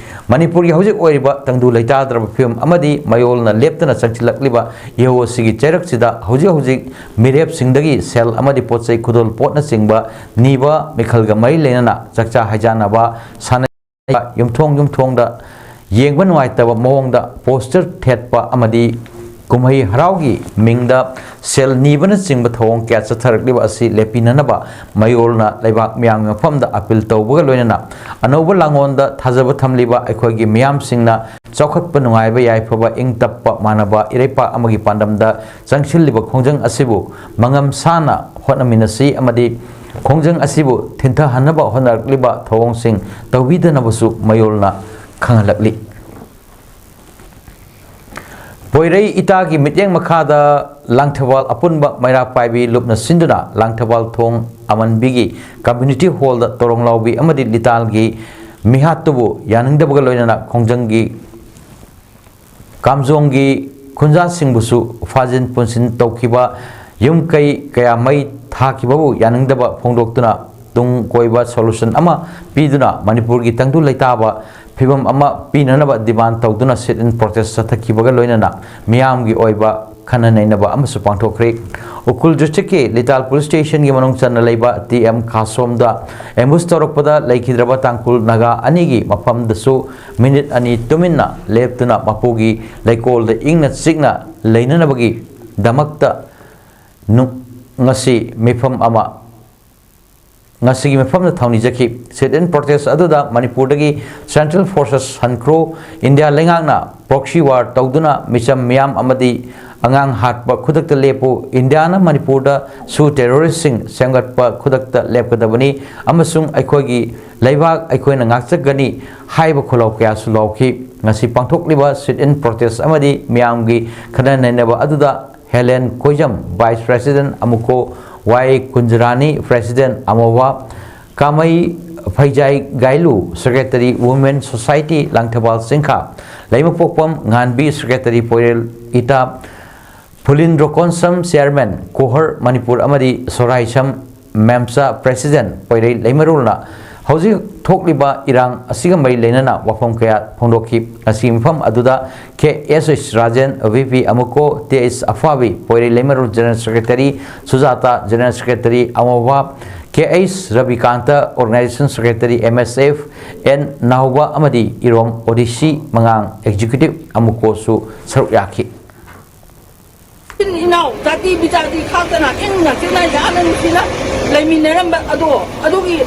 ꯃꯅꯤꯄꯨꯔꯒꯤ ꯍꯧꯖꯤꯛ ꯑꯣꯏꯔꯤꯕ ꯇꯪꯗꯨ ꯂꯩꯇꯥꯗ꯭ꯔꯕ ꯐꯤꯕꯝ ꯑꯃꯗꯤ ꯃꯌꯣꯜꯅ ꯂꯦꯞꯇꯅ ꯆꯪꯁꯤꯜꯂꯛꯂꯤꯕ ꯏꯍꯧ ꯑꯁꯤꯒꯤ ꯆꯩꯔꯛꯁꯤꯗ ꯍꯧꯖꯤꯛ ꯍꯧꯖꯤꯛ ꯃꯤꯔꯦꯞꯁꯤꯡꯗꯒꯤ ꯁꯦꯜ ꯑꯃꯗꯤ ꯄꯣꯠ ꯆꯩ ꯈꯨꯗꯣꯜ ꯄꯣꯠꯅꯆꯤꯡꯕ ꯅꯤꯕ, ꯃꯤꯈꯜꯒ ꯃꯔꯤ ꯂꯩꯅꯅ ꯆꯥꯛꯆꯥ ꯍꯩꯖꯥꯟꯅꯕ, ꯁꯥꯟꯅ ꯌꯨꯝꯊꯣꯡ ꯌꯨꯝꯊꯣꯡꯗ ꯌꯦꯡꯕ ꯅꯨꯡꯉꯥꯏꯇꯕ ꯃꯑꯣꯡꯗ ꯄꯣꯁꯇꯔ ꯊꯦꯠꯄ ꯑꯃꯗꯤ ꯀꯨꯝꯍꯩ ꯍꯔꯥꯎꯒꯤ ꯃꯤꯡꯗ ꯁꯦꯜ ꯅꯤꯕꯅꯆꯤꯡꯕ ꯊꯧꯑꯣꯡ ꯀꯌꯥ ꯆꯠꯊꯔꯛꯂꯤꯕ ꯑꯁꯤ ꯂꯦꯞꯄꯤꯅꯅꯕ ꯃꯌꯣꯜꯅ ꯂꯩꯕꯥꯛ ꯃꯤꯌꯥꯝꯒꯤ ꯃꯐꯝꯗ ꯑꯄꯤꯜ ꯇꯧꯕꯒ ꯂꯣꯏꯅꯅ, ꯑꯅꯧꯕ ꯂꯥꯡꯑꯣꯟꯗ ꯊꯥꯖꯕ ꯊꯝꯂꯤꯕ ꯑꯩꯈꯣꯏꯒꯤ ꯃꯤꯌꯥꯝꯁꯤꯡꯅ ꯆꯥꯎꯈꯠꯄ ꯅꯨꯡꯉꯥꯏꯕ ꯌꯥꯏꯐꯕ ꯏꯪ ꯇꯞꯄ ꯃꯥꯟꯅꯕ ꯏꯔꯩꯄꯥꯛ ꯑꯃꯒꯤ ꯄꯥꯟꯗꯝꯗ ꯆꯪꯁꯤꯜꯂꯤꯕ ꯈꯣꯡꯖꯪ ꯑꯁꯤꯕꯨ ꯃꯉꯝ ꯁꯥꯅ ꯍꯣꯠꯅꯃꯤꯟꯅꯁꯤ ꯑꯃꯗꯤ ꯈꯣꯡꯖꯪ ꯑꯁꯤꯕꯨ ꯊꯤꯟꯊꯍꯟꯅꯕ ꯍꯣꯠꯅꯔꯛꯂꯤꯕ ꯊꯧꯑꯣꯡꯁꯤꯡ ꯇꯧꯕꯤꯗꯅꯕꯁꯨ ꯃꯌꯣꯜꯅ ꯈꯪꯍꯜꯂꯛꯂꯤ꯫ ꯄꯣꯏꯔꯩ ꯏꯇꯥꯒꯤ ꯃꯤꯠꯌꯦꯡ ꯃꯈꯥꯗ ꯂꯥꯡꯊꯕꯥꯜ ꯑꯄꯨꯟꯕ ꯃꯩꯔꯥ ꯄꯥꯏꯕꯤ ꯂꯨꯞꯅ ꯁꯤꯟꯗꯨꯅ ꯂꯥꯡꯊꯕꯥꯜ ꯊꯣꯡ ꯑꯃꯟꯕꯤꯒꯤ ꯀꯝꯃ꯭ꯌꯨꯅꯤꯇꯤ ꯍꯣꯜꯗ ꯇꯣꯔꯣꯡ ꯂꯥꯎꯕꯤ ꯑꯃꯗꯤ ꯂꯤꯇꯥꯜꯒꯤ ꯃꯤꯍꯥꯠꯇꯨꯕꯨ ꯌꯥꯅꯤꯡꯗꯕꯒ ꯂꯣꯏꯅꯅ ꯈꯣꯡꯖꯪꯒꯤ ꯀꯥꯝꯖꯣꯡꯒꯤ ꯈꯨꯟꯖꯥꯁꯤꯡꯕꯨꯁꯨ ꯐꯥꯖꯤꯟ ꯄꯨꯟꯁꯤꯟ ꯇꯧꯈꯤꯕ, ꯌꯨꯝ ꯀꯩ ꯀꯌꯥ ꯃꯩ ꯊꯥꯈꯤꯕꯕꯨ ꯌꯥꯅꯤꯡꯗꯕ ꯐꯣꯡꯗꯣꯛꯇꯨꯅ ꯇꯨꯡ ꯀꯣꯏꯕ solution ꯑꯃ ꯄꯤꯗꯨꯅ ꯃꯅꯤꯄꯨꯔꯒꯤ ꯇꯪꯗꯨ ꯂꯩꯇꯥꯕ ꯐꯤꯕꯝ ꯑꯃ ꯄꯤꯅꯅꯕ demand ꯇꯧꯗꯨꯅ sit in protest ꯆꯠꯊꯈꯤꯕꯒ ꯂꯣꯏꯅꯅ ꯃꯤꯌꯥꯝꯒꯤ ꯑꯣꯏꯕ ꯈꯟꯅ ꯅꯩꯅꯕ ꯑꯃꯁꯨ ꯄꯥꯡꯊꯣꯛꯈ꯭ꯔꯦ꯫ ꯎꯈ꯭ꯔꯨꯜ ꯗꯤꯁꯇ꯭ꯔꯤꯛꯀꯤ ꯂꯤꯇꯥꯜ ꯄꯨꯂꯤꯁ ꯁ꯭ꯇꯦꯁꯟꯒꯤ ꯃꯅꯨꯡ ꯆꯟꯅ ꯂꯩꯕ ꯇꯤ ꯑꯦꯝ ꯈꯥꯁꯣꯝꯗ ꯑꯦꯝꯕꯨꯁ ꯇꯧꯔꯛꯄꯗ ꯂꯩꯈꯤꯗ꯭ꯔꯕ ꯇꯥꯡꯈꯨꯜ ꯅꯥꯒꯥ ꯑꯅꯤꯒꯤ ꯃꯐꯝꯗꯁꯨ ꯃꯤꯅꯤꯠ ꯑꯅꯤ ꯇꯨꯃꯤꯟꯅ ꯂꯦꯞꯇꯨꯅ ꯃꯄꯨꯒꯤ ꯂꯩꯀꯣꯜꯗ ꯏꯪꯅ ꯆꯤꯛꯅ ꯂꯩꯅꯅꯕꯒꯤꯗꯃꯛꯇ ꯅꯨ-, ꯉꯁꯤ ꯃꯤꯐꯝ ꯑꯃ ꯉꯁꯤꯒꯤ ꯃꯤꯐꯝꯗ ꯊꯧꯅꯤꯖꯈꯤ꯫ Sit-in protest ꯑꯗꯨꯗ ꯃꯅꯤꯄꯨꯔꯗꯒꯤ Central Forces ꯍꯟꯈ꯭ꯔꯣ, ꯏꯟꯗꯤꯌꯥ ꯂꯩꯉꯥꯛꯅ proxy war ꯇꯧꯗꯨꯅ ꯃꯤꯆꯝ ꯃꯤꯌꯥꯝ ꯑꯃꯗꯤ ꯑꯉꯥꯡ ꯍꯥꯠꯄ ꯈꯨꯗꯛꯇ ꯂꯦꯞꯄꯨ, ꯏꯟꯗꯤꯌꯥꯅ ꯃꯅꯤꯄꯨꯔꯗꯁꯨ terroristꯁꯤꯡ ꯁꯦꯝꯒꯠꯄ ꯈꯨꯗꯛꯇ ꯂꯦꯞꯀꯗꯕꯅꯤ ꯑꯃꯁꯨꯡ ꯑꯩꯈꯣꯏꯒꯤ ꯂꯩꯕꯥꯛ ꯑꯩꯈꯣꯏꯅ ꯉꯥꯛꯆꯒꯅꯤ ꯍꯥꯏꯕ ꯈꯣꯜꯂꯥꯎ ꯀꯌꯥꯁꯨ ꯂꯥꯎꯈꯤ꯫ ꯉꯁꯤ ꯄꯥꯡꯊꯣꯛꯂꯤꯕ sit-in protest ꯑꯃꯗꯤ ꯃꯤꯌꯥꯝꯒꯤ ꯈꯟꯅ ꯅꯩꯅꯕ ꯑꯗꯨꯗ ꯍꯦꯂꯦꯟ ꯀꯣꯏꯖꯝ, Vice President ꯑꯃꯨꯀꯣ, ꯋꯥꯏ ꯀꯨꯟꯖꯔꯥꯅꯤ, President ꯑꯃꯣꯕꯥ, ꯀꯥꯃꯩ ꯐꯩꯖꯥꯏ ꯒꯥꯏꯂꯨ, Secretary Women Society Langthabal ꯆꯤꯡꯈꯥ, ꯂꯩꯃꯄꯣꯛꯄꯝ ꯉꯥꯟꯕꯤ, Secretary ꯄꯣꯏꯔꯦꯜ ꯏꯇꯥ, ꯐꯨꯂꯤꯟꯗ꯭ꯔꯣ ꯀꯣꯟꯁꯝ, Chairman ꯀꯣꯍꯔ ꯃꯅꯤꯄꯨꯔ ꯑꯃꯗꯤ ꯁꯣꯔꯥꯏꯁꯝ ꯃꯦꯝꯆꯥ, President ꯄꯣꯏꯔꯩ ꯂꯩꯃꯔꯨꯜꯅ ꯍꯧꯖꯤꯛ ꯊꯣꯛꯂꯤꯕ ꯏꯔꯥꯡ ꯑꯁꯤꯒ ꯃꯔꯤ ꯂꯩꯅꯅ ꯋꯥꯐꯝ ꯀꯌꯥ ꯐꯣꯡꯗꯣꯛꯈꯤ꯫ ꯉꯁꯤꯒꯤ ꯃꯐꯝ ꯑꯗꯨꯗ K S S Rajen, V P ꯑꯃꯨꯀꯣ, T S Aphabi, Poirei Leimarul General Secretary, Sujata General Secretary, Amoba, K H Rabikanta Organization Secretary, M S F, N Naoba ꯑꯃꯗꯤ ꯏꯔꯣꯝ ꯑꯣꯗꯤꯁꯤ ꯃꯉꯥꯡ Executive ꯑꯃꯨꯀꯣꯁꯨ ꯁꯔꯨꯛ ꯌꯥꯈꯤ꯫ ꯏꯆꯤꯟ ꯏꯅꯥꯎ, ꯖꯥꯇꯤ ꯕꯤꯖꯥꯇꯤ ꯈꯥꯛꯇꯅ ꯏꯪꯅ ꯆꯤꯛꯅ ꯌꯥꯝꯅ ꯅꯨꯡꯁꯤꯅ ꯂꯩꯃꯤꯟꯅꯔꯝꯕ ꯑꯗꯣ, ꯑꯗꯨꯒꯤ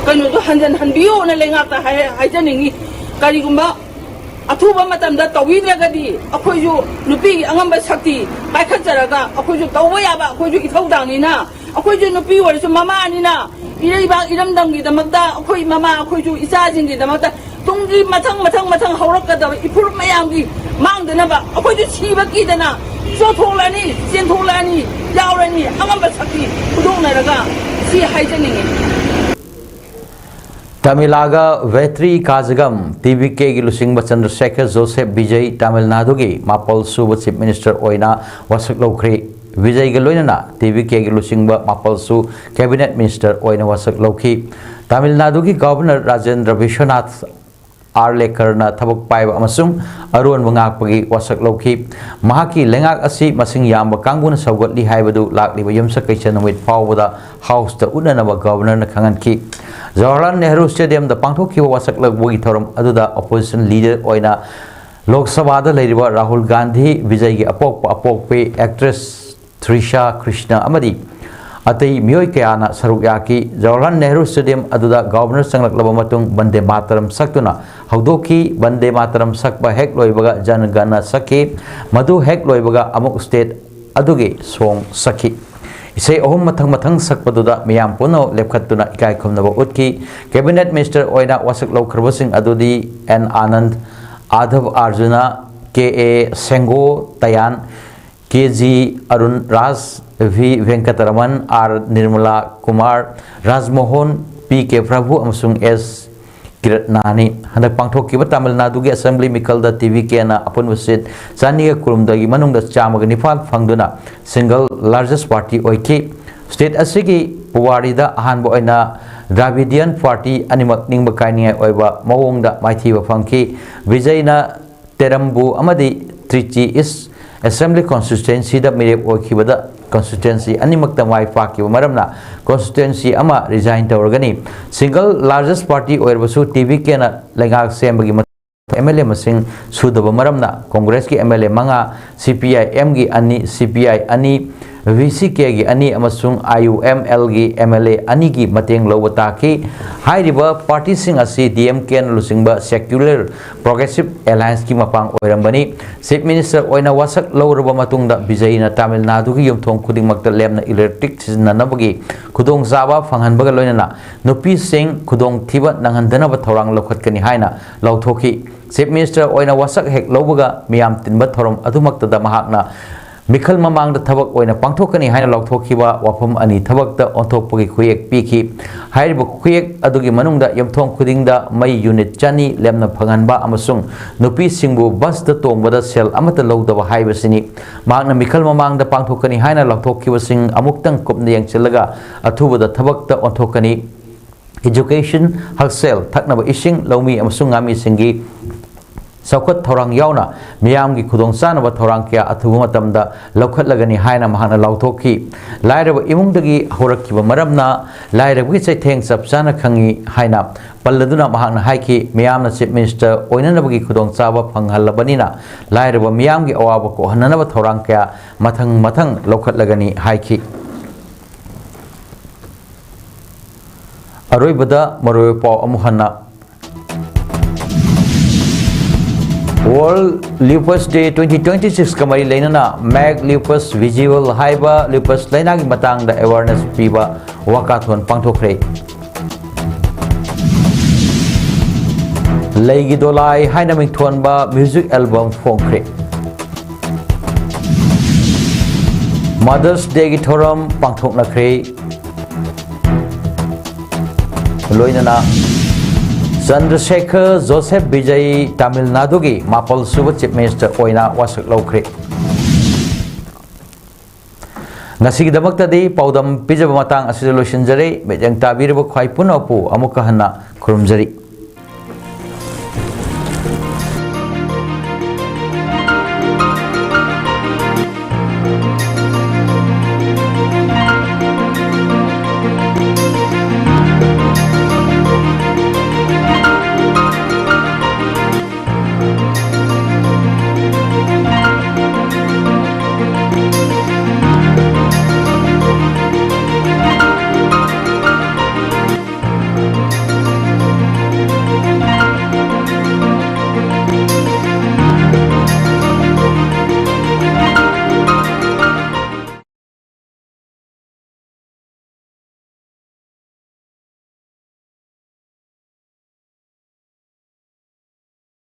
ꯀꯩꯅꯣꯗꯣ ꯍꯟꯖꯟ ꯍꯟꯕꯤꯌꯣꯅ ꯂꯩꯉꯥꯛꯇ ꯍꯥꯏ-, ꯍꯥꯏꯖꯅꯤꯡꯉꯤ꯫ ꯀꯔꯤꯒꯨꯝꯕ ꯑꯊꯨꯕ ꯃꯇꯝꯗ ꯇꯧꯕꯤꯗ꯭ꯔꯒꯗꯤ ꯑꯩꯈꯣꯏꯁꯨ ꯅꯨꯄꯤꯒꯤ ꯑꯉꯝꯕ ꯁꯛꯇꯤ ꯄꯥꯏꯈꯠꯆꯔꯒ ꯑꯩꯈꯣꯏꯁꯨ ꯇꯧꯕ ꯌꯥꯕ ꯑꯩꯈꯣꯏꯁꯨ ꯏꯊꯧꯗꯥꯡꯅꯤꯅ, ꯑꯩꯈꯣꯏꯁꯨ ꯅꯨꯄꯤ ꯑꯣꯏꯔꯁꯨ ꯃꯃꯥꯅꯤꯅ ꯏꯔꯩꯕꯥꯛ ꯏꯔꯝꯗꯝꯒꯤꯗꯃꯛꯇ, ꯑꯩꯈꯣꯏ ꯃꯃꯥ, ꯑꯩꯈꯣꯏꯁꯨ ꯏꯆꯥꯁꯤꯡꯒꯤꯗꯃꯛꯇ, ꯇꯨꯡꯒꯤ ꯃꯊꯪ, ꯃꯊꯪ, ꯃꯊꯪ ꯍꯧꯔꯛꯀꯗꯕ ꯏꯐꯨꯔꯨꯞ ꯃꯌꯥꯝꯒꯤ ꯃꯥꯡꯗꯅꯕ ꯑꯩꯈꯣꯏꯁꯨ ꯁꯤꯕ ꯀꯤꯗꯅ ꯆꯣꯊꯣꯛꯂꯛꯑꯅꯤ, ꯆꯦꯟꯊꯣꯛꯂꯛꯑꯅꯤ, ꯌꯥꯎꯔꯅꯤ꯫ ꯑꯉꯝꯕ ꯁꯛꯇꯤ ꯐꯨꯗꯣꯛꯅꯔꯒ ꯁꯤ ꯍꯥꯏꯖꯅꯤꯡꯉꯤ꯫ ꯇꯥꯃꯤꯂꯥꯒ ꯚꯦꯇ꯭ꯔꯤ ꯀꯥꯖꯒꯝ, ꯇꯤ ꯚꯤ ꯀꯦꯒꯤ ꯂꯨꯆꯤꯡꯕ ꯆꯟꯗ꯭ꯔꯁꯦꯈꯔ ꯖꯣꯁꯦꯐ ꯕꯤꯖꯩ ꯇꯥꯃꯤꯜ ꯅꯥꯗꯨꯒꯤ ꯃꯥꯄꯜ ꯁꯨꯕ Chief Minister ꯑꯣꯏꯅ ꯋꯥꯁꯛ ꯂꯧꯈ꯭ꯔꯦ꯫ ꯕꯤꯖꯩꯒ ꯂꯣꯏꯅꯅ ꯇꯤ ꯚꯤ ꯀꯦꯒꯤ ꯂꯨꯆꯤꯡꯕ ꯃꯥꯄꯜꯁꯨ Cabinet Minister ꯑꯣꯏꯅ ꯋꯥꯁꯛ ꯂꯧꯈꯤ꯫ ꯇꯥꯃꯤꯜ ꯅꯥꯗꯨꯒꯤ Governor ꯔꯥꯖꯦꯟꯗ꯭ꯔ ꯕꯤꯁ꯭ꯋꯅꯥꯊ ꯑꯥꯔ ꯂꯦꯀꯔꯅ ꯊꯕꯛ ꯄꯥꯏꯕ ꯑꯃꯁꯨꯡ ꯑꯔꯣꯟꯕ ꯉꯥꯛꯄꯒꯤ ꯋꯥꯁꯛ ꯂꯧꯈꯤ꯫ ꯃꯍꯥꯛꯀꯤ ꯂꯩꯉꯥꯛ ꯑꯁꯤ ꯃꯁꯤꯡ ꯌꯥꯝꯕ ꯀꯥꯡꯕꯨꯅ ꯁꯧꯒꯠꯂꯤ ꯍꯥꯏꯕꯗꯨ ꯂꯥꯛꯂꯤꯕ ꯌꯨꯝꯁꯀꯩꯁ ꯅꯨꯃꯤꯠ ꯐꯥꯎꯕꯗ ꯍꯥꯎꯁꯇ ꯎꯠꯅꯅꯕ ꯒꯕꯔꯅꯔꯅ ꯈꯪꯍꯟꯈꯤ꯫ ꯖꯋꯥꯍꯔꯂꯥꯜ ꯅꯦꯍꯔꯨ ꯁ꯭ꯇꯦꯗꯤꯌꯝꯗ ꯄꯥꯡꯊꯣꯛꯈꯤꯕ ꯋꯥꯁꯛ ꯂꯧꯕꯒꯤ ꯊꯧꯔꯝ ꯑꯗꯨꯗ ꯑꯣꯄꯣꯖꯤꯁꯟ ꯂꯤꯗꯔ ꯑꯣꯏꯅ ꯂꯣꯛ ꯁꯚꯥꯗ ꯂꯩꯔꯤꯕ ꯔꯥꯍꯨꯜ ꯒꯥꯟꯙꯤ, ꯕꯤꯖꯩꯒꯤ ꯑꯄꯣꯛꯄ ꯑꯄꯣꯛꯄꯤ ꯑꯦꯛꯇ꯭ꯔꯦꯁ ꯊ꯭ꯔꯤꯁꯥ ꯀ꯭ꯔꯤꯁꯅ ꯑꯃꯗꯤ ꯑꯇꯩ ꯃꯤꯑꯣꯏ ꯀꯌꯥꯅ ꯁꯔꯨꯛ ꯌꯥꯈꯤ꯫ ꯖꯋꯥꯍꯔꯂꯥꯜ ꯅꯦꯍꯔꯨ ꯁ꯭ꯇꯦꯗꯤꯌꯝ ꯑꯗꯨꯗ ꯒꯕꯔꯅꯔ ꯆꯪꯂꯛꯂꯕ ꯃꯇꯨꯡ ꯕꯟꯗꯦ ꯃꯥꯇꯔꯝ ꯁꯛꯇꯨꯅ ꯍꯧꯗꯣꯛꯈꯤ꯫ ꯕꯟꯗꯦ ꯃꯥꯇꯔꯝ ꯁꯛꯄ ꯍꯦꯛ ꯂꯣꯏꯕꯒ ꯖꯅ ꯒꯅ ꯁꯛꯈꯤ꯫ ꯃꯗꯨ ꯍꯦꯛ ꯂꯣꯏꯕꯒ ꯑꯃꯨꯛ ꯁ꯭ꯇꯦꯠ ꯑꯗꯨꯒꯤ ꯁꯣꯡ ꯁꯛꯈꯤ꯫ ꯏꯁꯩ ꯑꯍꯨꯝ ꯃꯊꯪ ꯃꯊꯪ ꯁꯛꯄꯗꯨꯗ ꯃꯤꯌꯥꯝ ꯄꯨꯝꯅꯃꯛ ꯂꯦꯞꯈꯠꯇꯨꯅ ꯏꯀꯥꯏ ꯈꯨꯝꯅꯕ ꯎꯠꯈꯤ꯫ ꯀꯦꯕꯤꯅꯦꯠ ꯃꯤꯅꯤꯁꯇꯔ ꯑꯣꯏꯅ ꯋꯥꯁꯛ ꯂꯧꯈ꯭ꯔꯕꯁꯤꯡ ꯑꯗꯨꯗꯤ N Anand, Adab Arjun, K A Sengottaiyan, K G Arun Raj, V Venkataraman, R Nirmala Kumar, Rajmohan, P K Prabhu ꯑꯃꯁꯨꯡ ꯑꯦꯁ ꯀꯤꯔꯠꯅꯥꯅꯤ꯫ ꯍꯟꯗꯛ ꯄꯥꯡꯊꯣꯛꯈꯤꯕ ꯇꯥꯃꯤꯜ ꯅꯥꯗꯨꯒꯤ ꯑꯁꯦꯝꯕ꯭ꯂꯤ ꯃꯤꯈꯜꯗ ꯇꯤ ꯚꯤ ꯀꯦꯅ ꯑꯄꯨꯟꯕ ꯁꯤꯠ ꯆꯅꯤꯒ ꯀꯨꯟꯍꯨꯝꯗꯣꯏꯒꯤ ꯃꯅꯨꯡꯗ ꯆꯥꯝꯃꯒ ꯅꯤꯄꯥꯟ ꯐꯪꯗꯨꯅ ꯁꯤꯡꯒꯜ ꯂꯥꯔꯖꯦꯁ ꯄꯥꯔꯇꯤ ꯑꯣꯏꯈꯤ꯫ ꯁ꯭ꯇꯦꯠ ꯑꯁꯤꯒꯤ ꯄꯨꯋꯥꯔꯤꯗ ꯑꯍꯥꯟꯕ ꯑꯣꯏꯅ ꯗ꯭ꯔꯥꯕꯤꯗꯤꯌꯟ ꯄꯥꯔꯇꯤ ꯑꯅꯤꯃꯛ ꯅꯤꯡꯕ ꯀꯥꯏꯅꯤꯡꯉꯥꯏ ꯑꯣꯏꯕ ꯃꯑꯣꯡꯗ ꯃꯥꯏꯊꯤꯕ ꯐꯪꯈꯤ꯫ ꯕꯤꯖꯩꯅ ꯇꯦꯔꯝꯕꯨ ꯑꯃꯗꯤ ꯇ꯭ꯔꯤꯆꯤ ꯏꯁ ꯑꯦꯁꯦꯝꯕ꯭ꯂꯤ ꯀꯣꯟꯁꯇꯤꯇ꯭ꯋꯦꯟꯁꯤꯗ ꯃꯤꯔꯦꯞ ꯑꯣꯏꯈꯤꯕꯗ ꯀꯣꯟꯁꯇꯤꯇ꯭ꯋꯦꯟꯁꯤ ꯑꯅꯤꯃꯛꯇ ꯃꯥꯏ ꯄꯥꯛꯈꯤꯕ ꯃꯔꯝꯅ ꯀꯣꯟꯁꯇꯤꯇ꯭ꯋꯦꯟꯁꯤ ꯑꯃ ꯔꯤꯖꯥꯏꯟ ꯇꯧꯔꯒꯅꯤ꯫ ꯁꯤꯡꯒꯜ ꯂꯥꯔꯖꯦꯁ ꯄꯥꯔꯇꯤ ꯑꯣꯏꯔꯕꯁꯨ ꯇꯤ ꯚꯤ ꯀꯦꯅ ꯂꯩꯉꯥꯛ ꯁꯦꯝꯕꯒꯤ ꯃꯇꯨꯡ ꯑꯦꯝ ꯑꯦꯜ ꯑꯦ ꯃꯁꯤꯡ ꯁꯨꯗꯕ ꯃꯔꯝꯅ ꯀꯣꯡꯒ꯭ꯔꯦꯁꯀꯤ ꯑꯦꯝ ꯑꯦꯜ ꯑꯦ ꯃꯉꯥ, ꯁꯤ ꯄꯤ ꯑꯥꯏ ꯑꯦꯝꯒꯤ ꯑꯅꯤ, ꯁꯤ ꯄꯤ ꯑꯥꯏ ꯑꯅꯤ, ꯚꯤ ꯁꯤ ꯀꯦꯒꯤ ꯑꯅꯤ ꯑꯃꯁꯨꯡ ꯑꯥꯏ ꯌꯨ ꯑꯦꯝ ꯑꯦꯜꯒꯤ ꯑꯦꯝ ꯑꯦꯜ ꯑꯦ ꯑꯅꯤꯒꯤ ꯃꯇꯦꯡ ꯂꯧꯕ ꯇꯥꯈꯤ꯫ ꯍꯥꯏꯔꯤꯕ ꯄꯥꯔꯇꯤꯁꯤꯡ ꯑꯁꯤ ꯗꯤ ꯑꯦꯝ ꯀꯦꯅ ꯂꯨꯆꯤꯡꯕ ꯁꯦꯀ꯭ꯌꯨꯂꯔ ꯄ꯭ꯔꯣꯒ꯭ꯔꯦꯁꯤꯚ ꯑꯦꯂꯥꯌꯟꯁꯀꯤ ꯃꯄꯥꯡ ꯑꯣꯏꯔꯝꯕꯅꯤ꯫ ꯆꯤꯐ ꯃꯤꯅꯤꯁꯇꯔ ꯑꯣꯏꯅ ꯋꯥꯁꯛ ꯂꯧꯔꯕ ꯃꯇꯨꯡꯗ ꯕꯤꯖꯌꯤꯅ ꯇꯥꯃꯤꯜ ꯅꯥꯗꯨꯒꯤ ꯌꯨꯝꯊꯣꯡ ꯈꯨꯗꯤꯡꯃꯛꯇ ꯂꯦꯝꯅ ꯏꯂꯦꯛꯇ꯭ꯔꯤꯛ ꯁꯤꯖꯤꯟꯅꯅꯕꯒꯤ ꯈꯨꯗꯣꯡꯆꯥꯕ ꯐꯪꯍꯟꯕꯒ ꯂꯣꯏꯅꯅ ꯅꯨꯄꯤꯁꯤꯡ ꯈꯨꯗꯣꯡꯊꯤꯕ ꯅꯪꯍꯟꯗꯅꯕ ꯊꯧꯔꯥꯡ ꯂꯧꯈꯠꯀꯅꯤ ꯍꯥꯏꯅ ꯂꯥꯎꯊꯣꯛꯈꯤ꯫ ꯆꯤꯐ ꯃꯤꯅꯤꯁꯇꯔ ꯑꯣꯏꯅ ꯋꯥꯁꯛ ꯍꯦꯛ ꯂꯧꯕꯒ ꯃꯤꯌꯥꯝ ꯇꯤꯟꯕ ꯊꯧꯔꯝ ꯑꯗꯨꯃꯛꯇꯗ ꯃꯍꯥꯛꯅ ꯃꯤꯈꯜ ꯃꯃꯥꯡꯗ ꯊꯕꯛ ꯑꯣꯏꯅ ꯄꯥꯡꯊꯣꯛꯀꯅꯤ ꯍꯥꯏꯅ ꯂꯥꯎꯊꯣꯛꯈꯤꯕ ꯋꯥꯐꯝ ꯑꯅꯤ ꯊꯕꯛꯇ ꯑꯣꯟꯊꯣꯛꯄꯒꯤ ꯈꯨꯌꯦꯛ ꯄꯤꯈꯤ꯫ ꯍꯥꯏꯔꯤꯕ ꯈꯨꯌꯦꯛ ꯑꯗꯨꯒꯤ ꯃꯅꯨꯡꯗ ꯌꯨꯝꯊꯣꯡ ꯈꯨꯗꯤꯡꯗ ꯃꯩ ꯌꯨꯅꯤꯠ ꯆꯅꯤ ꯂꯦꯝꯅ ꯐꯪꯍꯟꯕ ꯑꯃꯁꯨꯡ ꯅꯨꯄꯤꯁꯤꯡꯕꯨ ꯕꯁꯇ ꯇꯣꯡꯕꯗ ꯁꯦꯜ ꯑꯃꯠꯇ ꯂꯧꯗꯕ ꯍꯥꯏꯕꯁꯤꯅꯤ꯫ ꯃꯍꯥꯛꯅ ꯃꯤꯈꯜ ꯃꯃꯥꯡꯗ ꯄꯥꯡꯊꯣꯛꯀꯅꯤ ꯍꯥꯏꯅ ꯂꯥꯎꯊꯣꯛꯈꯤꯕꯁꯤꯡ ꯑꯃꯨꯛꯇꯪ ꯀꯨꯞꯅ ꯌꯦꯡꯁꯤꯜꯂꯒ ꯑꯊꯨꯕꯗ ꯊꯕꯛꯇ ꯑꯣꯟꯊꯣꯛꯀꯅꯤ꯫ education, ꯍꯛꯁꯦꯜ, ꯊꯛꯅꯕ ꯏꯁꯤꯡ, ꯂꯧꯃꯤ ꯑꯃꯁꯨꯡ ꯉꯥꯃꯤꯁꯤꯡꯒꯤ ꯆꯥꯎꯈꯠ ꯊꯧꯔꯥꯡ ꯌꯥꯎꯅ ꯃꯤꯌꯥꯝꯒꯤ ꯈꯨꯗꯣꯡꯆꯥꯅꯕ ꯊꯧꯔꯥꯡ ꯀꯌꯥ ꯑꯊꯨꯕ ꯃꯇꯝꯗ ꯂꯧꯈꯠꯂꯒꯅꯤ ꯍꯥꯏꯅ ꯃꯍꯥꯛꯅ ꯂꯥꯎꯊꯣꯛꯈꯤ꯫ ꯂꯥꯏꯔꯕ ꯏꯃꯨꯡꯗꯒꯤ ꯍꯧꯔꯛꯈꯤꯕ ꯃꯔꯝꯅ ꯂꯥꯏꯔꯕꯒꯤ ꯆꯩꯊꯦꯡ ꯆꯞ ꯆꯥꯅ ꯈꯪꯏ ꯍꯥꯏꯅ ꯄꯜꯂꯗꯨꯅ ꯃꯍꯥꯛꯅ ꯍꯥꯏꯈꯤ, ꯃꯤꯌꯥꯝꯅ Chief Minister ꯑꯣꯏꯅꯅꯕꯒꯤ ꯈꯨꯗꯣꯡꯆꯥꯕ ꯐꯪꯍꯜꯂꯕꯅꯤꯅ ꯂꯥꯏꯔꯕ ꯃꯤꯌꯥꯝꯒꯤ ꯑꯋꯥꯕ ꯀꯣꯛꯍꯟꯅꯅꯕ ꯊꯧꯔꯥꯡ ꯀꯌꯥ ꯃꯊꯪ ꯃꯊꯪ ꯂꯧꯈꯠꯂꯒꯅꯤ ꯍꯥꯏꯈꯤ꯫ ꯑꯔꯣꯏꯕꯗ ꯃꯔꯨꯑꯣꯏꯕ ꯄꯥꯎ ꯑꯃꯨꯛ ꯍꯟꯅ꯫ World Lupus Day twenty twenty-six ꯀ ꯃꯔꯤ ꯂꯩꯅꯅ Make Lupus Visible ꯍꯥꯏꯕ lupus ꯂꯩꯅꯥꯒꯤ ꯃꯇꯥꯡꯗ awareness ꯄꯤꯕ walkathon ꯄꯥꯡꯊꯣꯛꯈ꯭ꯔꯦ꯫ ꯂꯩꯒꯤ ꯗꯣꯂꯥꯏ ꯍꯥꯏꯅ ꯃꯤꯡꯊꯣꯟꯕ music album ꯐꯣꯡꯈ꯭ꯔꯦ꯫ Mother's Day ꯒꯤ ꯊꯧꯔꯝ ꯄꯥꯡꯊꯣꯛꯅꯈ꯭ꯔꯦ꯫ ꯂꯣꯏꯅꯅ ꯆꯟꯗ꯭ꯔꯁꯦꯈꯔ ꯖꯣꯁꯦꯐ ꯕꯤꯖꯌ ꯇꯥꯃꯤꯜ ꯅꯥꯗꯨꯒꯤ ꯃꯥꯄꯜ ꯁꯨꯕ Chief Minister ꯑꯣꯏꯅ ꯋꯥꯁꯛ ꯂꯧꯈ꯭ꯔꯦ꯫ ꯉꯁꯤꯒꯤꯗꯃꯛꯇꯗꯤ ꯄꯥꯎꯗꯝ ꯄꯤꯖꯕ ꯃꯇꯥꯡ ꯑꯁꯤꯗ ꯂꯣꯏꯁꯤꯟꯖꯔꯦ꯫ ꯃꯤꯠꯌꯦꯡ ꯇꯥꯕꯤꯔꯤꯕ ꯈ꯭ꯋꯥꯏ ꯄꯨꯝꯅꯃꯛꯄꯨ ꯑꯃꯨꯛꯀ ꯍꯟꯅ ꯈꯨꯔꯨꯝꯖꯔꯤ꯫